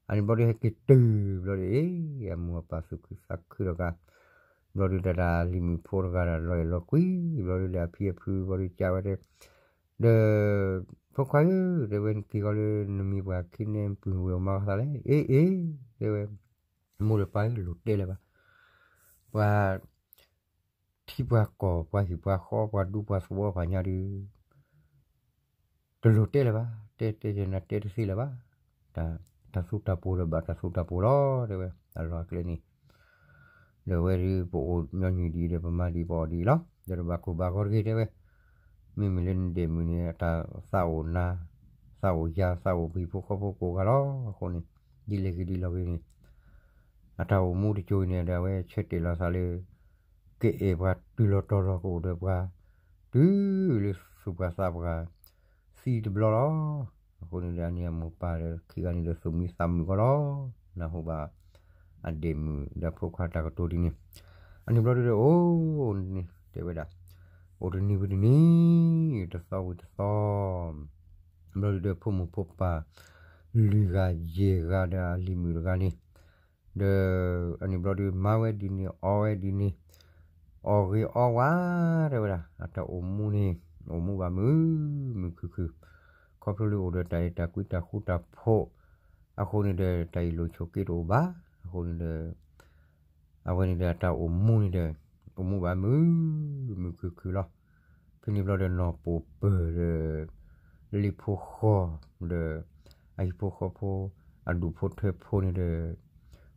အန့ၣ်ဘျီဒီးဟဲက့ၤတုၤဘျီဒီး အ့ အမိၢ်အပၢ်သူၣ်ခုသးခုဒီးဂၤ, ဘျီဒီးတၢ်တၢ်လံၤမုၣ်ဖိတဂၤဒီးလီၤအဲၣ်လီၤကွံ, ဘျီဒီးလၢအဖံအဖုဘျီဒီးကးဝဲတဲ, ဒီး ဖိခွါဧၢ, တဲဝဲနက့ၤဃီလၢနမံၤပှၤခံန့ၣ်ပုၢ်ဝဲၢ်မါဃသးလဲၣ်, အ့ အ့, တဲဝဲ မိၢ်ဒီးပၢ်ဧၢ လိၣ်တဲလၢၤဘၣ်, ပှၤ ထံပှၤကီၢ်ပှၤဟံၣ်ပှၤဃီပှၤဒူပှၤသဝီပှၤညါဒီး တလိၣ်တဲလၢၤဘၣ်, တဲတဲနၤတဲတသ့လၢၤဘၣ်, တၢ်သူတၢ်ပိၤဒီးဘၣ်တၢ်သူတၢ်ပိၤလီၤ တဲဝဲ, အလီၢ်အကျဲန့ၣ် ဒီးဝဲဒၣ်ပအိၣ်ညီနုၢ်ဒံးဒီး ပမၤဒံးပအီၣ်ဒံးလီၤ, ဒီးတဘၣ်ကိၢ်ဘၣ်ဂီၤတဂ့ၤ တဲဝဲ, မ့မ့ၢ်လၢနဒဲးမုၣ်န့ၣ် အတၢ်သးအိၣ်နၤ, သးအိၣ်ယၤ သးအိၣ်ပဟံၣ်ဖိဃီဖိကိးဂၤလီၤ. အဃိန့ၣ် ဒ်လဲၣ်ဂ့ၤဒ်လဲၣ်ဂ့ၤန့ၣ် အတၢ်အိၣ်မူတစိၤအံၤန့ၣ်ဒီး အဝဲဆၢတဲာ်လီၤသးလၢ ကအဲၣ်ပှၤတုၤလီၤတီၤလီၤကအိၣ်ဒီးပှၤ တုၤလၢသူၣ်ပှၤသးပှၤ သံတဘျီလီၤ. အဃိန့ၣ်ဒီး အန့ၣ်အမိၢ်ပၢ်ဒီးခံဂၤန့ၣ်ဒီးသူၣ်မံသးမုာ်ကီးလီၤ. နၢ်ဟူဘၣ် အဒဲးမုၣ်ဒီးဖိခွါတၢ်ကတိၤဒ်န့ၣ်, အန့ၣ်ဘျီဒုဒီးအိၣ်န့ၣ် တဲဝဲဒၣ် အိၣ်တနံၤဝံၤတနံၤ တသီဝံၤတသီ ဘျီဒုဒီးဖိမုၣ်ဖိပၢ် လွံၢ်ဂၤယဲၢ်ဂၤဒီးအလံၤမုၣ်တဂၤန့ၣ်, ဒီးအန့ၣ်ဘျီဒုမၤဝဲဒ်န့ၣ် အီဝဲဒ်န့ၣ် အီၣ်ဂ့ၤအီဝါ တဲဝဲဒၣ် အတၢ်အိၣ်မူန့ၣ် အိၣ်မူဘၣ်မုာ်မုာ်ခုၣ်ခုၣ်, ခီဖျိလၢအိၣ်ဒီးတၢ်အဲၣ်တၢ်ကွံတၢ်ဃူတၢ်ဖိး, အဃိန့ၣ်ဒီး တၢ်အ့ၣ်လိာ်ဆိးက့တအိၣ်ဘၣ်, အဃိန့ၣ်ဒီး အဝဲန့ၣ်ဒီးအတၢ်အိၣ်မူန့ၣ်ဒီး အိၣ်မူဘၣ်မုာ်မုာ်ခုၣ်ခုၣ်လီၤ. ဖဲန့ၣ်ဘျီဒီးနီၢ်ပိာ်ပၢၢ်ဒီး လံၤဖိဃီဒီး အဟံၣ်ဖိဃီဖိ အဒူၣ်ဖိထၢဖိန့ၣ်ဒီး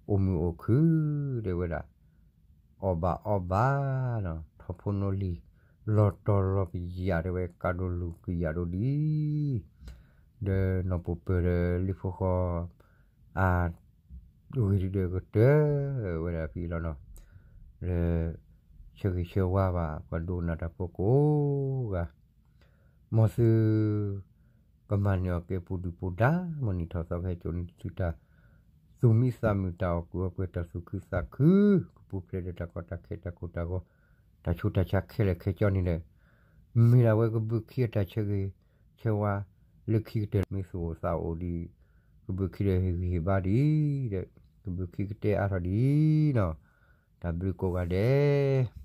အိၣ်မုာ်အိၣ်ခုၣ် တဲဝဲဒၣ် အီၣ်ဘၣ်အီဘၣ်လီၤ ထီၣ်ဖိနီၣ်လံၤ လီၤတီၤလီၤကယၢ် တဲဝဲ ကးဒိၣ်လူၤကယၢ်ဒိၣ်ဒံး ဒီးနီၢ်ပိာ်ပၢၢ်ဒီးလံၤဖိဃီ အ ဂ့ၤဒုဒီးကတၢၢ်ဝဲဒၣ်ဖဲအံၤလီၤနီၤ, လၢ ဆၢဂ့ၤဆၢဝါဘၣ် ပှၤဒိကနၣ်တၢ်ဖိကိးဂၤ, မ်သု ကမၤန့ၢ်အီၣ်ကဲပူၤဒုၣ်ပူၤဒါ မ်နံၣ်ထီၣ်သီကဟဲစိာ်န့ၢ်သုတၢ် သူၣ်မံသးမုာ် တၢ်အီၣ်ကူၣ်အီပှဲၤ တၢ်သူၣ်ခုသးခု ကပူၤဖျဲးဒီးတၢ်ကီတၢ်ခဲ တၢ်ကိၢ်တၢ်ဂီၤ တၢ်ဆူးတၢ်ဆါခဲလၢာ်ခဲဆ့န့ၣ်ဒီး မ့ၢ်ဒၣ်ဝဲကဘုးခံအတၢ်ဆၢဂ့ၤဆၢဝါ လၢခံကတၢၢ် မ့ၢ်သူၣ်အိၣ်သးအိၣ်ဒံး ကဘုးခံဒီးဟ့ၣ်ဂံၢ်ဟ့ၣ်ဘါဒံးဒီး ကဘုးခံကတဲအါထီၣ်ဒံးနီၤ, တၢ်ဘျုးကိးဂၤဒဲး